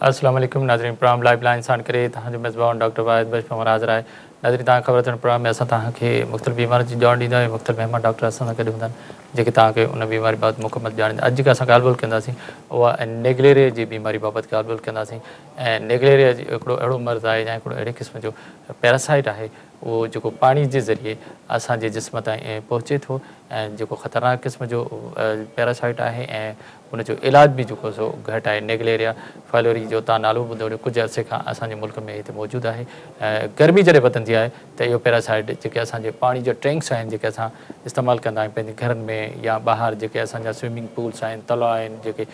السلام عليڪم ناظرين پروگرام لائيف لائين ساڻ ڪري توهان جو ميزبان ڊاڪٽر واحد بخش پنهور حاضر آهي. ناظرين توهان کي خبر اٿن پروگرام ۾ اسان توهان کي مختلف بيمارين جي ڄاڻ ڏيندا آهيون مختلف مهمان ڊاڪٽر اسان سان گڏ هوندا آهن جيڪي توهان کي ان بيماري بابت مڪمل ڄاڻ ڏيندا. اڄ جيڪا اسان ڳالهه ٻولهه ڪنداسين اها نيگليريا جي بيماري بابت ڳالهه ٻولهه ڪنداسين ۽ نيگليريا هڪڙو اهڙو مرض آهي يا هڪڙو اهڙي قسم جو پيراسائيٽ آهي اهو جيڪو پاڻي جي ذريعي اسان جي جسم تائين پهچي ٿو ۽ جيڪو خطرناڪ قسم جو پيراسائيٽ آهي ۽ ان جو علاج به جيڪو سو گهٽ آهي. نيگليريا فائولري جو توهان نالو ٻڌو هوندو ڪجهه عرصي کان اسان جي ملڪ ۾ هتي موجود آهي ۽ گرمي جڏهن وڌندي آهي ته اهو پيراسائيٽ جيڪي اسان جي پاڻي جا ٽينڪس آهن جيڪي اسان استعمال ڪندا آهيون پنهنجي گهرن ۾ يا ٻاهر جيڪي اسان جا سوئمنگ پولس آهن تلاء آهن جيڪي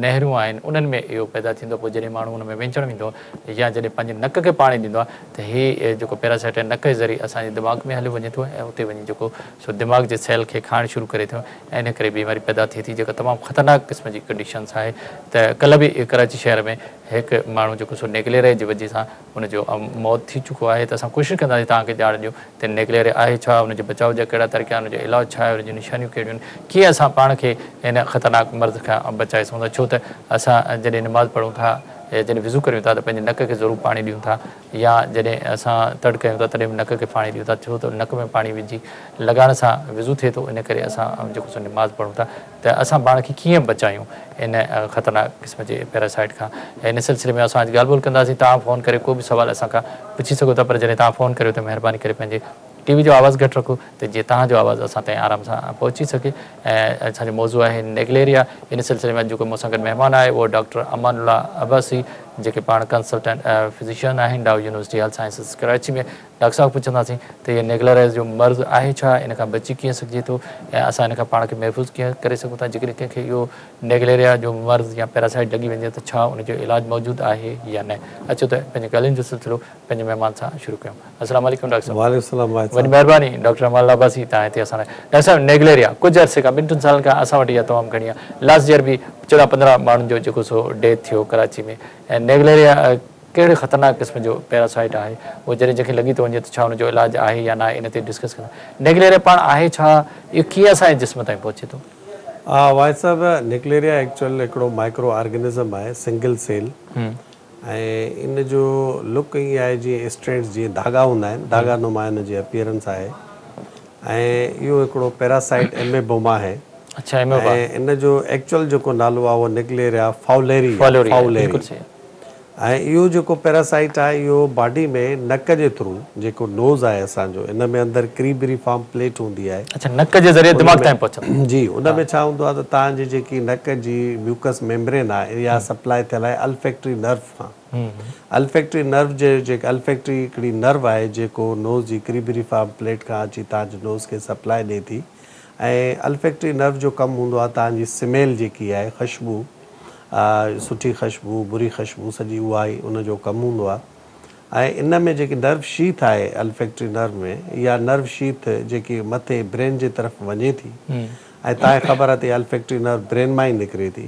نهرون آهن انهن ۾ اهو پيدا ٿيندو پوء جڏهن ماڻهو ان ۾ وهنجڻ ويندو آهي يا جڏهن پنهنجي نڪ کي پاڻي ڏيندو آهي ته هي جيڪو پيراسائيٽ آهي نڪ جي ذريعي اسان جي دماغ ۾ هليو وڃي ٿو ۽ اتي وڃي جيڪو سو دماغ جي سيل کي کائڻ شروع ڪري ٿو ۽ ان ڪري بيماري پيدا ٿئي ٿي جيڪا تمام خطرناڪ قسم جي ڪنڊيشنس آهي ته ڪلهه به ڪراچي شهر ۾ هڪ ماڻهو جيڪو سو نيگليريا جي وجهه سان ان جو موت ٿي چڪو آهي ته اسان ڪوشش ڪنداسين توهان کي ڄاڻ ڏيون ته نيگليريا آهي ڇا ان جي بچاء جا ڪهڙا طريقا آهن ان جو علاج ڇا آهي ان جون نشانيون ڪهڙيون آهن ڪيئن اسان پاڻ کي هن خطرناڪ مرض کان بچائي سگهون ٿا ڇو ته اسان جڏهن نماز پڙهون ٿا يا جڏهن وضو ڪريون ٿا ته پنهنجي نڪ کي ضرور پاڻي ڏيون ٿا يا جڏهن اسان تڙ ڪيون ٿا تڏهن به نڪ کي پاڻي ڏيون ٿا ڇو ته نڪ ۾ پاڻي وجهي لڳائڻ سان وضو ٿئي ٿو ان ڪري اسان جيڪو سو نماز پڙهون ٿا ته اسان پاڻ کي ڪيئن بچايون ان خطرناڪ قسم جي پيراسائيٽ کان ان سلسلي ۾ اسان اڄ ڳالهه ٻولهه ڪنداسين توهان فون ڪري ڪو به سوال اسان کان پڇي سگهو ٿا پر جڏهن توهان فون ڪريو ته مهرباني ڪري پنهنجي ٽي وي جو آواز گهٽ رکو ته جيئن توهان جو آواز اسان تائين آرام سان پهچي سگهي ۽ اسان جو موضوع آهي نيگليريا ان سلسلي ۾ اڄ جيڪو مون سان گڏ مهمان آهي اهو ڊاڪٽر امان الله عباسي جيڪي پاڻ ڪنسلٽنٽ فزيشن آهن Dow university health sciences Karachi ۾ doctor صاحب پڇنداسين ته هي نيگليريا جو مرض آهي ڇا ان کان بچي ڪيئن سگهجي ٿو ۽ اسان ان کان پاڻ کي محفوظ ڪيئن ڪري سگهون ٿا جيڪڏهن ڪنهن کي اهو نيگليريا جو مرض يا پيراسائيٽ لڳي وڃي ته ڇا ان جو علاج موجود آهي يا نه اچو ته پنهنجي ڳالهين جو سلسلو پنهنجي مهمان سان شروع ڪيون السلام عليڪم ڊاڪٽر صاحب. وعليڪم السلام واحد وڏي صاحب. مهرباني ڊاڪٽر امان الله عباسي توهان هتي اسان لاء ڊاڪٽر صاحب نيگليريا ڪجهه عرصي کان ٻن ٽن سالن کان اسان وٽ اها تمام گهڻي آهي لاسٽ ييئر به 14 15 ماڻهن جو جيڪو سو ڊيٿ ٿيو ڪراچي ۾ ۽ نيگليريا ڪهڙي خطرناڪ قسم جو پيراسائيٽ آهي اهو جڏهن جنهن کي لڳي ٿو وڃي ته ڇا ان جو علاج آهي يا ناهي ان تي ڊسڪس ڪندا نيگليريا پاڻ آهي ڇا اهو ڪيئن اسان جي جسم تائين پهچي ٿو. ها واحد صاحب نيگليريا ايڪچوئل هڪڙو مائڪرو آرگنزم آهي سنگل سيل ۽ ان جو لڪ ائين آهي جيئن اسٽرينڊز جيئن ڌاڳا هوندا آهن ڌاڳا نما ان جي اپيئرنس آهي ۽ اهو هڪڙو پيراسائيٽ ايميبوما آهي اڇا ايميبا ۽ ان جو ايڪچوئل جيڪو نالو آهي اهو نيگليريا فائوليري آهي فائوليري آهي فائوليري بلڪل صحيح. ۽ اهو جيڪو پيراسائيٽ آهي اهو باڊي ۾ نڪ جي ٿرو جيڪو نوز آهي اسان جو ان ۾ اندر ڪريبري فارم پليٽ هوندي آهي. اڇا نڪ جي ذريعي ان دماغ ۾ تائين پهچندو. جي ان ۾ ڇا هوندو آهي ته توهان جي جيڪي نڪ جي ميوڪس ميمبرين آهي اها سپلاء ٿيل آهي الفيڪٽري نرو کان الفيڪٽري نرو جي جيڪا الفيڪٽري هڪڙي نرو آهي جيڪو نوز جي ڪريبري فارم پليٽ کان اچي توهان جي نوز کي سپلاء ڏئي ٿي ۽ الفيڪٽري نرو جو ڪم هوندو آهي توهان جي سميل جيڪي آهي خشبو سٺي خشبو، بري خشبو سڄي اها ئي ان جو ڪم هوندو آهي ۽ ان ۾ جيڪي نرو شيٿ آهي الفيڪٽري نرو ۾ اها نرو شيٿ جيڪي مٿي برين جي طرف وڃي ٿي ۽ توهان کي خبر آهي ته اها الفيڪٽري نرو برين مان ئي نڪري ٿي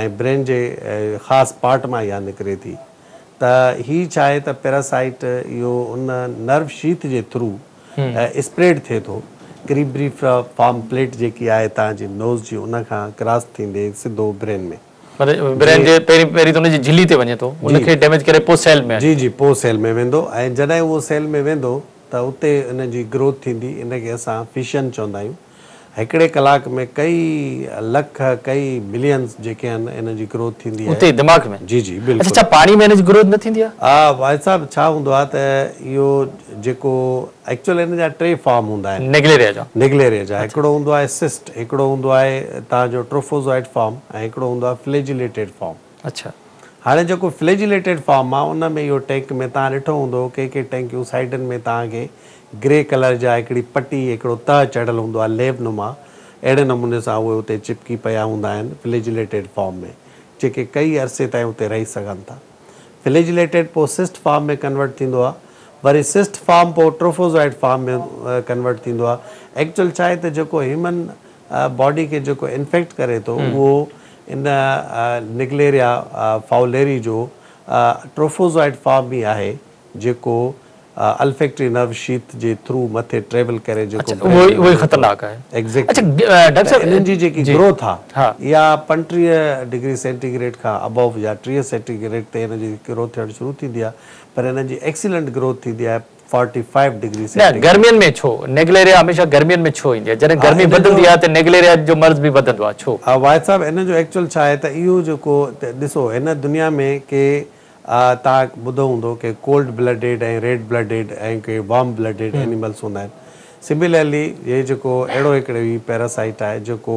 ۽ برين جي خاص پارٽ مان اها نڪري ٿي ته هي ڇا آهي ته پيراسائيٽ اهو ان نرو شيٿ جي ٿرو اسپريڊ ٿئي ٿو. ڪريبري فارم پليٽ جيڪي آهي توهان جي نوز جي ان کان ڪراس ٿيندي سڌو برين ۾. مطلب برين جي پهرين پهرين ته ان جي جهلي تي وڃي ٿو ان کي ڊيميج ڪري پوء سيل ۾. جي جي پوء سيل ۾ ويندو ۽ جڏهن اهو سيل ۾ ويندو ته اتي ان جي گروٿ ٿيندي ان کي اسان فشن چوندا آهيون. هڪڙي ڪلاڪ ۾ ڪئي لک ڪئي ملينز جيڪي آهن انهن جي گروٿ ٿيندي آهي. اتي دماغ ۾؟ جي جي بلڪل. اڇا ڇا پاڻي ۾ ان جي گروٿ نه ٿيندي آهي؟ ها واحد صاحب ڇا هوندو آهي ته اهو جيڪو ايڪچوئل ان جا ٽي فارم هوندا آهن. نيگليريا جا. نيگليريا جا هڪڙو هوندو آهي سسٽ هڪڙو هوندو آهي توهان جو ٽروفوزوائڊ فارم ۽ هڪڙو هوندو آهي فليجيليٽيڊ فارم. اڇا. هاڻي جيڪو فليجيليٽيڊ فارم آ ان ۾ اهو ٽينڪ ۾ توهان ڏٺو هوندو ڪي ڪي ٽينڪيون سائيڊن ۾ توهان کي گري ڪلر جا هڪڙي پٽي هڪڙو تهه چڙهيل هوندو آ ليب نما اهڙي نموني سان اهي اتي چپڪي پيا هوندا آهن فليجيليٽيڊ فارم ۾ جيڪي ڪئي عرصي تائين اتي رهي سگهن ٿا فليجيليٽيڊ پوء سسٽ فارم ۾ ڪنورٽ ٿيندو آ وري سسٽ فارم پوء ٽروفوزوائڊ فارم ۾ ڪنورٽ ٿيندو آ ايڪچوئل ڇا آهي ته جيڪو هيومن باڊي کي جيڪو انفيڪٽ ڪري ٿو اهو ان نگليريا فائوليري جو ٽروفوزوائڊ فارم ئي آهي جيڪو الفيڪٽري نرو شيٿ جي ٿرو مٿي ٽريول ڪري جيڪو اڇا اهو اهو ئي خطرناڪ آهي. ايگزيڪٽلي. اڇا ڊاڪٽر ته صاحب انهن جي جيڪي جي گروٿ آ ها. اها 35 ڊگري سينٽي گريڊ کان ابوو يا 30 سينٽي گريڊ تي هن جي گروٿ ٿيڻ شروع ٿيندي آ پر هن جي ايڪسيلنٽ گروٿ ٿيندي آهي 45 ڊگري نه سينٽي گريڊ. گرمين ۾ ڇو نيگليريا هميشه گرمين ۾ ڇو ايندي آهي جڏهن ها گرمي ان جو وڌندي آهي ته نيگليريا جو مرض به وڌندو آهي ڇو؟ ها واحد صاحب ان جو ايڪچوئل ڇا آهي ته اهو جيڪو ڏسو هن دنيا ۾ ڪي توهان ٻڌو هوندو ڪي ڪولڊ بلڊيڊ ۽ ريڊ بلڊيڊ ۽ ڪي وارم بلڊيڊ اينيملس هوندا آهن. سميلرلي هي جيڪو اهڙو هڪڙو هي پيراسائيٽ آهي جيڪو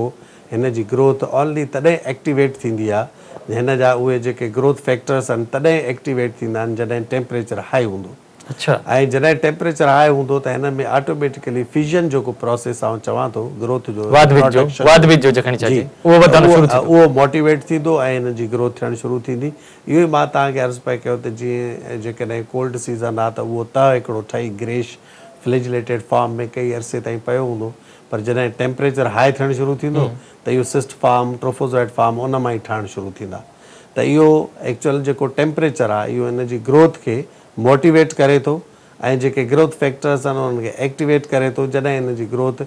هن جي گروٿ اونلي تڏهن ايڪٽيويٽ ٿيندي آهي هن جا اهي جيڪي گروٿ فيڪٽرس آهن تڏهن ايڪٽيويٽ ٿيندا آهن جڏهن ٽيمپريچر هائي هوندو. ۽ جڏهن ٽيمپريچر هاء هوندو ته هن ۾ آٽوميٽيڪلي فيوزن جيڪو پراسيس آئون چوان ٿو گروٿ جو واڌ ويجهه جو ريپروڊڪشن واڌ ويجهه جو جيڪڏهن جي چئجي اهو وڌڻ شروع ٿيندو. اهو موٽيويٽ ٿيندو ۽ هن جي گروٿ ٿيڻ شروع ٿيندي. اهو ئي مان توهان کي عرض پئي ڪيو ته جيئن جيڪڏهن ڪولڊ سيزن آ ته اهو تهه هڪڙو ٺهي گريش فليجليٽيڊ فارم ۾ ڪئي عرصي تائين پيو هوندو پر جڏهن ٽيمپريچر هاء ٿيڻ شروع ٿيندو ته اهو سسٽ فارم ٽروفوزوائڊ فارم ان مان ئي ٺهڻ شروع ٿيندا ته اهو ايڪچوئل جيڪو ٽيمپريچر آ اهو هن جي گروٿ کي موٽيويٽ ڪري ٿو ۽ جيڪي گروٿ فيڪٽرس آهن انهن کي ايڪٽيويٽ ڪري ٿو جڏهن ان جي گروٿ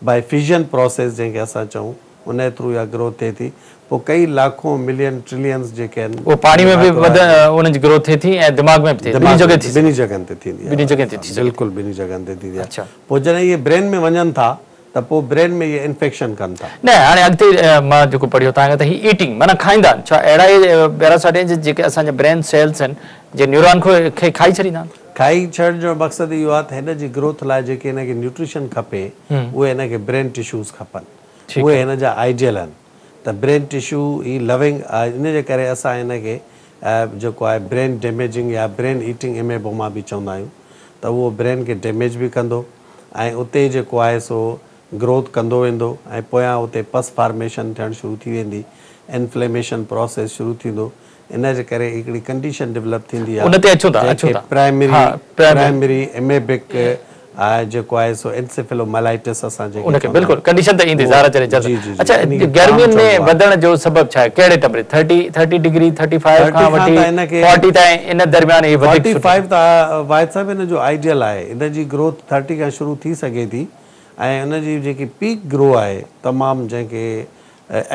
بائي فيوزن پراسيس جنهن کي اسان چئون ان جي ٿرو اها گروٿ ٿئي ٿي پوء ڪئي لاکون ملين ٽرلينس جيڪي آهن اهو پاڻي ۾ به وڌ انهن جي گروٿ ٿئي ٿي ۽ دماغ ۾ به ٿئي ٿي ٻنهي جڳهه ٿي ٻنهي جڳهن تي ٿيندي آهي ٻنهي جڳهن تي ٿي سگهي ٿي بلڪل ٻنهي جڳهن تي ٿيندي آهي پوء جڏهن اهي برين ۾ وڃن ٿا ته پوء برين ۾ اهي انفيڪشن ڪن ٿا. نه هاڻي اڳتي مان جيڪو پڙهيو توهان کي ته هي ايٽنگ معنيٰ کائيندا آهن ڇا اهڙا ئي پيراسائيٽ آهن جيڪي اسان جا برين سيلز آهن جي نيوران کي کائي ڇڏيندا آهن. کائي ڇڏڻ جو مقصد اهو آهي ته هن جي گروٿ لاء جيڪي هن کي نيوٽريشن کپي اهي هن کي برين ٽشوز کپن اهي هن جا آئيڊيل آهن ته برين ٽشو هي لونگ ان جي ڪري اسان هن کي جيڪو آهي برين ڊيميجنگ يا برين ايٽنگ ايميبوما به چوندا آهيون ته اهو برين کي ڊيميج به ڪندو ۽ اتي جيڪو آهي سو گروٿ ڪندو ويندو ۽ پويان اتي پس فارميشن ٿيڻ شروع ٿي ويندي، انفليميشن پراسيس شروع ٿيندو، ان جي ڪري هڪڙي ڪنڊيشن ڊولپ ٿيندي آهي ان تي اچون ٿا جنهن اچون کي ٿا پرائمري ها پرائمري پرائمري اميبڪ جيڪو آهي سو انسيفلومائلائٽس اسان جنهن ان کي کي چوندا بلڪل آهيون ڪنڊيشن ته ايندي اهو ظاهر آهي جڏهن جلد جي جي جي اڇا انهي کي پرام گرمين ۾ چئبو آهي. وڌڻ جو سبب ڇا آهي ڪهڙي temperature thirty thirty degree thirty five thirty کان کان وٺي ته هن کي فورٽي تائين ان درميان هي وڌيڪ فورٽي سٺو فائيو ته واحد صاحب هن جو آئيڊيل آهي هن جي گروٿ ٿرٽي کان شروع ٿي سگهي ٿي ۽ ان جي جيڪي پيڪ گرو آهي تمام جنهن کي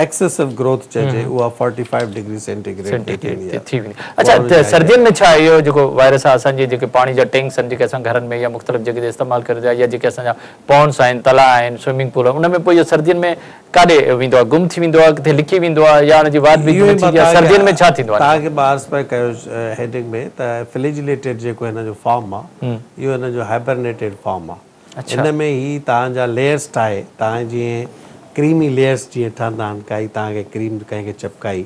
ايڪسيسو گروٿ چئجي اها forty five degree centi grade تي سينٽي ٿيندي گريڊ تي آهي ٿي ويندي اها اڇا ان جي ته آئيڊيل سردين ۾ ڇا اهو جيڪو وائرس آهي اسان جي جيڪي پاڻي جا ٽينڪس آهن جيڪي اسان گهرن ۾ يا مختلف جڳهه تي استعمال ڪريون ٿا يا جيڪي اسان جا پونڊس آهن تلاء آهن سوئمنگ پول آهن ان ۾ پوء اهو سردين ۾ ڪاڏي ويندو آهي گم ٿي ويندو آهي ڪٿي لڪي ويندو آهي يا ان جي واڌ ويجهه اهو نه ئي مان ٿيندي آهي توهان کي سردين ۾ ڇا ٿيندو آهي ان توهان سان؟ کي مان عرض پئي ڪيو هيڊنگ ۾ ته فليجليٽيڊ جيڪو هن جو فارم آهي اهو هن جو هائبرنيٽيڊ فارم آهي اڇا. ان ۾ هي توهان جا ليئرس ٺاهي توهان جيئن ڪريمي ليئرس جيئن ٺهندا آهن ڪائي توهان کي ڪريم ڪنهن کي چپڪائي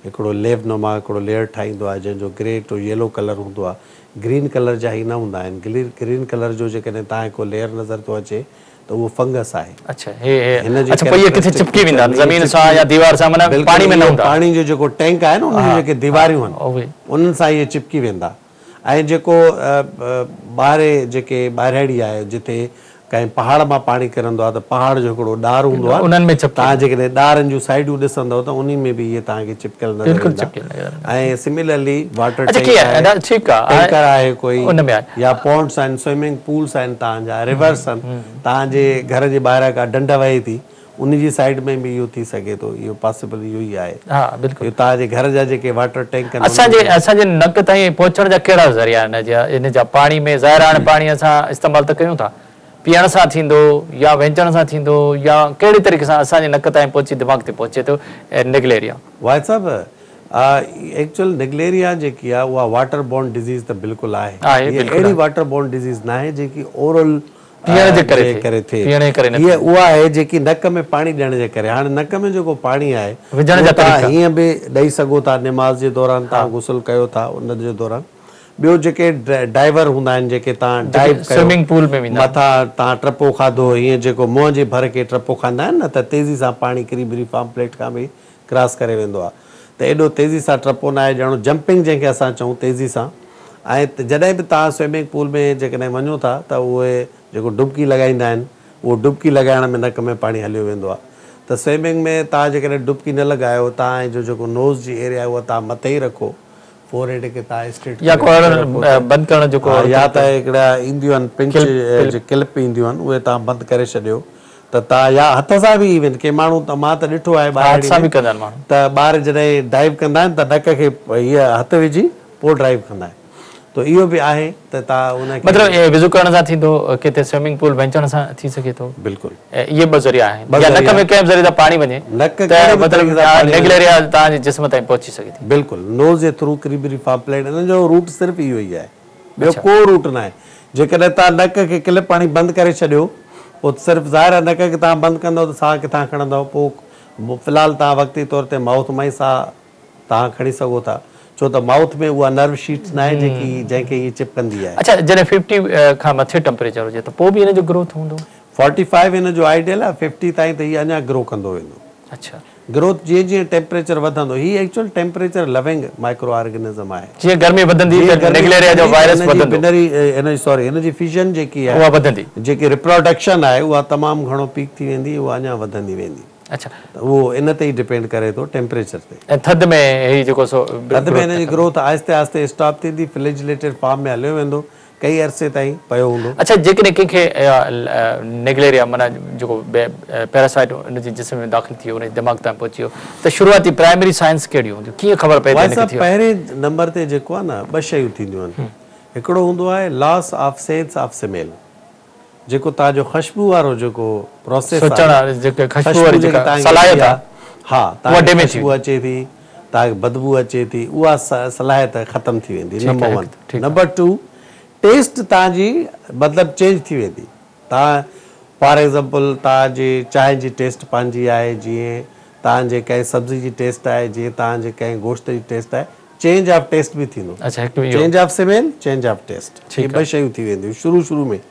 هڪڙو ليف نما هڪڙو ليئر ٺاهيندو آهي جنهن جو گري ٽو ييلو ڪلر هوندو آهي گرين ڪلر جا هي نه هوندا آهن گرين ڪلر جو جيڪڏهن توهان کي ڪو ليئر نظر ٿو اچي ته اهو فنگس آهي. اڇا هي هي هن جي اڇا پوء اهي ڪٿي ڪيريڪٽرسٽڪ چپڪي ويندا فيچر آهن ۾ اهي زمين سان چپڪي يا ديوار سان معنيٰ بلڪل پاڻي ۾ نه اهي هوندا. پاڻي جو جيڪو ٽينڪ آهي نه ان جون ها جيڪي ها ديواريون آهن اهي. انهن سان اهي چپڪي ويندا ۽ جيڪو ٻاهري جيڪي ٻاهرياڙي آهي جتي ڪنهن پهاڙ مان پاڻي ڪرندو آهي ته پهاڙ جو هڪڙو ڏار هوندو آهي انهن ۾ چپڪي توهان جيڪڏهن ڏارن جون سائيڊون ڏسندؤ ته انهي ۾ به اهي توهان کي چپڪيل نظر بلڪل ايندا چپڪيل نظر ايندا. ۽ سميلرلي واٽر اڇا ٽينڪ ڪيئن آهي ادا ٺيڪ آهي ٽينڪر آهي ڪوئي ان ۾ آهي يا پونڊس آهن سوئمنگ پولس آهن توهان جا ريورس آهن توهان جي گهر جي ٻاهران ڪا ڍنڍ وهي ٿي ان جي سائيڊ ۾ به اهو ٿي سگهي ٿو اهو پاسيبل اهو ئي آهي ها بلڪل اهو توهان جي گهر جا جيڪي واٽر ٽينڪ آهن اسان انهن جي ۾ اسان جي نڪ تائين پهچڻ جا ڪهڙا ذريعا آهن ان جا پاڻي ۾ ظاهر آهي هاڻي پاڻي اسان استعمال ته ڪيون ٿا پيئڻ سان ٿيندو يا وهنجڻ سان ٿيندو يا ڪهڙي طريقي سان اسان جي نڪ تائين پهچي دماغ تي پهچي ٿو نگليريا. واحد صاحب ايڪچوئل نگليريا جيڪي آهي اها واٽر بورن ڊزيز ته بلڪل آهي آهي هيء بلڪل اهڙي آهي. واٽر بورن ڊزيز ناهي جيڪي اورل پيئڻ جي ڪري جي ٿئي ڪري ٿئي پيئڻ جي ڪري نه هيء ٿئي. اها آهي جيڪي نڪ ۾ پاڻي ڏيڻ جي ڪري هاڻي نڪ ۾ جيڪو پاڻي آهي وجهڻ اهو جا توهان طريقا. هيئن به ڏئي سگهو ٿا نماز جي دوران ها. توهان غسل ڪيو ٿا ان جي دوران ٻيو جيڪي ڊائيور هوندا آهن جيڪي توهان جيڪي ڊائيو ڪيو سوئمنگ پول ۾ ويندا آهن. مٿان توهان ٽپو کاڌو هيئن جيڪو منهن جي ڀر کي ٽپو کائيندا آهن نه ته تيزي سان پاڻي ڪري فارم پليٽ کان به ڪراس ڪري ويندو آهي ته ايڏو تيزي سان ٽپو ناهي ڏيڻو جمپنگ جنهن کي اسان چئون تيزي سان ۽ جڏهن به توهان سوئمنگ پول ۾ جيڪڏهن وڃو ٿا ته اهي جيڪو ڊبڪي لڳائيندا آهن اهو ڊبڪي لڳائڻ ۾ نڪ ۾ پاڻي هليو ويندو آهي ته سوئمنگ ۾ توهان جيڪڏهن ڊبڪي نه لڳايو توهان جو جيڪو نوز جي ايريا آهي اها توهان مٿي ئي رکو فور هيڊ کي توهان اسٽريٽ يا ڪو اهڙو بند ڪرڻ جو ڪو يا ته هڪڙا اينديون آهن پنچ جي ڪلپ اينديون آهن اهي توهان بند ڪري ڇڏيو ته توهان يا هٿ سان به ايون ڪي ماڻهو ته مان ته ڏٺو آهي هٿ سان به ڪندا آهن ماڻهو ته ٻار جڏهن ڊائيو ڪندا آهن ته نڪ کي هيء هٿ وجهي پوء ڊائيو ڪندا آهن ته اهو به آهي ته توهان ان کي مطلب وضو ڪرڻ سان ٿيندو ڪٿي سوئمنگ پول وهنجڻ سان ٿي سگهي ٿو. بلڪل. اهي ٻه ذريعا آهن يا نڪ ۾ ڪنهن به ذريعي سان پاڻي وڃي نڪ ته ڪهڙي به مطلب طريقي سان پاڻي وڃي. نيگليريا توهان جي جسم تائين پهچي سگهي ٿي. بلڪل نوز جي ٿرو ڪريبريفارم پليٽ ان جو روٽ صرف اهو ئي آهي ٻيو ڪو روٽ ناهي جيڪڏهن توهان نڪ کي ڪلپ هڻي بند ڪري ڇڏيو پوء صرف ظاهر آهي نڪ کي توهان بند ڪندؤ ته ساهه ڪٿان کڻندؤ پوء في الحال توهان وقتي طور تي مائوٿ مان ئي ساهه توهان کڻي سگهو ٿا ڇو ته مائوٿ ۾ اها نرو شيٽس ناهي جيڪي جنهن کي هي چپڪندي آهي. اڇا جڏهن ففٽي کان مٿي ٽمپريچر هجي ته پوء به هن جو گروٿ هوندو؟ فورٽي فائيو هن جو آئيڊيل آهي ففٽي تائين ته هي اڃا گرو ڪندو ويندو. اڇا. گروٿ جيئن جيئن ٽيمپريچر وڌندو هي actual temperature loving micro organism آهي. جيئن گرمي وڌندي ته نيگليريا جو وائرس وڌندو. بنري هن جي سوري هن جي فشن جيڪي آهي اها وڌندي. جيڪي ريپروڊڪشن آهي اها تمام گهڻو پيڪ ٿي ويندي اها اڃا وڌندي ويندي. اڇا. ته اهو ان تي ئي ڊپينڊ ڪري ٿو ٽيمپريچر تي. ۽ ٿڌ ۾ هي جيڪو سو ٿڌ ۾ هن جي گروٿ آهستي آهستي اسٽاپ ٿيندي فليجليٽيڊ فارم ۾ هليو ويندو ڪئي عرصي تائين پيو هوندو. اڇا جيڪڏهن ڪنهن کي اها نيگليريا معنيٰ جيڪو پيراسائيٽ ان جي جسم ۾ داخل ٿي ويو ان جي دماغ تائين پهچي ويو ته شروعاتي پرائمري سائنس ڪهڙيون هونديون ڪيئن خبر پئي ته واحد هن کي صاحب ٿيو آهي؟ پهرين نمبر تي جيڪو آهي نه ٻه شيون ٿينديون آهن هڪڙو هوندو آهي loss of sense of smell جيڪو توهان جو خشبو وارو جيڪو پروسيس سوچڻ آهي واري جيڪا خشبو خشبو واري جيڪي جيڪا توهان کي صلاحيت ايندي آهي آهي ها اها توهان کي ڊيميج ٿي خشبو ويندي. اچي ٿي توهان کي بدبو اچي ٿي اها صلاحيت ختم ٿي ويندي ٺيڪ نمبر آهي ون ٺيڪ آهي. نمبر ٽو ٽيسٽ توهان جي مطلب چينج ٿي ويندي توهان فار ايگزامپل توهان جي چانهه جي ٽيسٽ پنهنجي آهي جيئن توهان جي ڪنهن سبزي جي ٽيسٽ آهي جيئن توهان جي ڪنهن گوشت جي ٽيسٽ آهي چينج آف ٽيسٽ به ٿيندو اڇا هڪ اهو change of smell change of taste اهي ٺيڪ ٻه آهي شيون ٿي وينديون شروع شروع ۾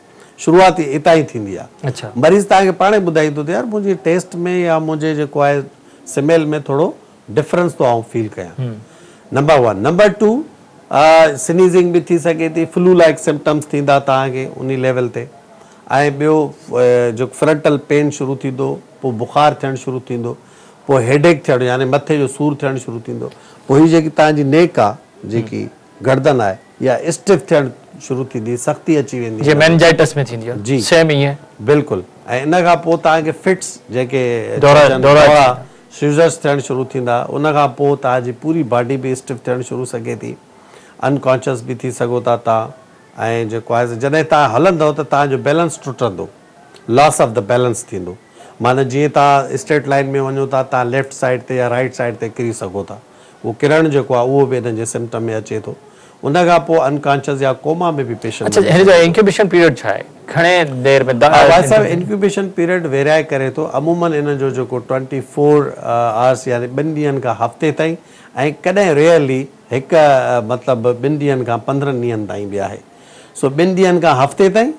شروعات اتان ئي ٿيندي آهي اڇا مريض توهان کي پاڻ ئي ٻڌائيندو ته يار منهنجي ٽيسٽ ۾ يا منهنجي جيڪو آهي سميل ۾ ٿورو ڊفرنس ٿو آئون فيل ڪيان نمبر ون نمبر ٽو سنيزنگ به ٿي سگهي ٿي فلو لائيڪ سمپٽمس ٿيندا توهان کي انهي ليول تي ۽ ٻيو جيڪو فرنٽل پين شروع ٿيندو پوء بخار ٿيڻ شروع ٿيندو پوء هيڊيڪ ٿيڻ يعني مٿي جو سور ٿيڻ شروع ٿيندو پوء هي جيڪي توهان جي نيڪ آ جيڪي گردن آهي اها اسٽف ٿيڻ شروع ٿيندي سختي اچي ويندي جيئن ان ۾ ميننجائٽس ۾ ٿيندي آهي جي سيم ائين. بلڪل ۽ ان کان پوء توهان کي فٽس جيڪي دورا چئجن دورا دورا سيزرس ٿيڻ شروع ٿيندا ان کان پوء توهان جي پوري باڊي به اسٽف ٿيڻ شروع سگهي ٿي ان ڪانشس به ٿي سگهو ٿا توهان ۽ جيڪو آهي سو جڏهن توهان هلندؤ ته توهان جو بيلنس ٽٽندو لاس آف the balance ٿيندو معنيٰ جيئن توهان اسٽريٽ لائين ۾ وڃو ٿا توهان ليفٽ سائيڊ تي يا رائيٽ سائيڊ تي ڪري سگهو ٿا اهو ڪرڻ جيڪو آهي اهو به انهن جي سمپٽم ۾ اچي ٿو ان کان پوء ان ڪانشس يا ڪوما ۾ به پيشنٽ اڇا وڃي هن جو سگهي ٿو. انڪيوبيشن پيريڊ ڇا آهي گهڻي دير ۾ ها واحد صاحب انڪيوبيشن پيريڊ ويرائي ڪري ٿو عموماً ان جو جيڪو ٽوئنٽي فور آورس يعني ٻن ڏينهن کان هفتي تائين ۽ ڪڏهن ريئرلي هڪ مطلب ٻن ڏينهن کان پندرهن ڏينهن تائين به آهي سو ٻن ڏينهن کان هفتي تائين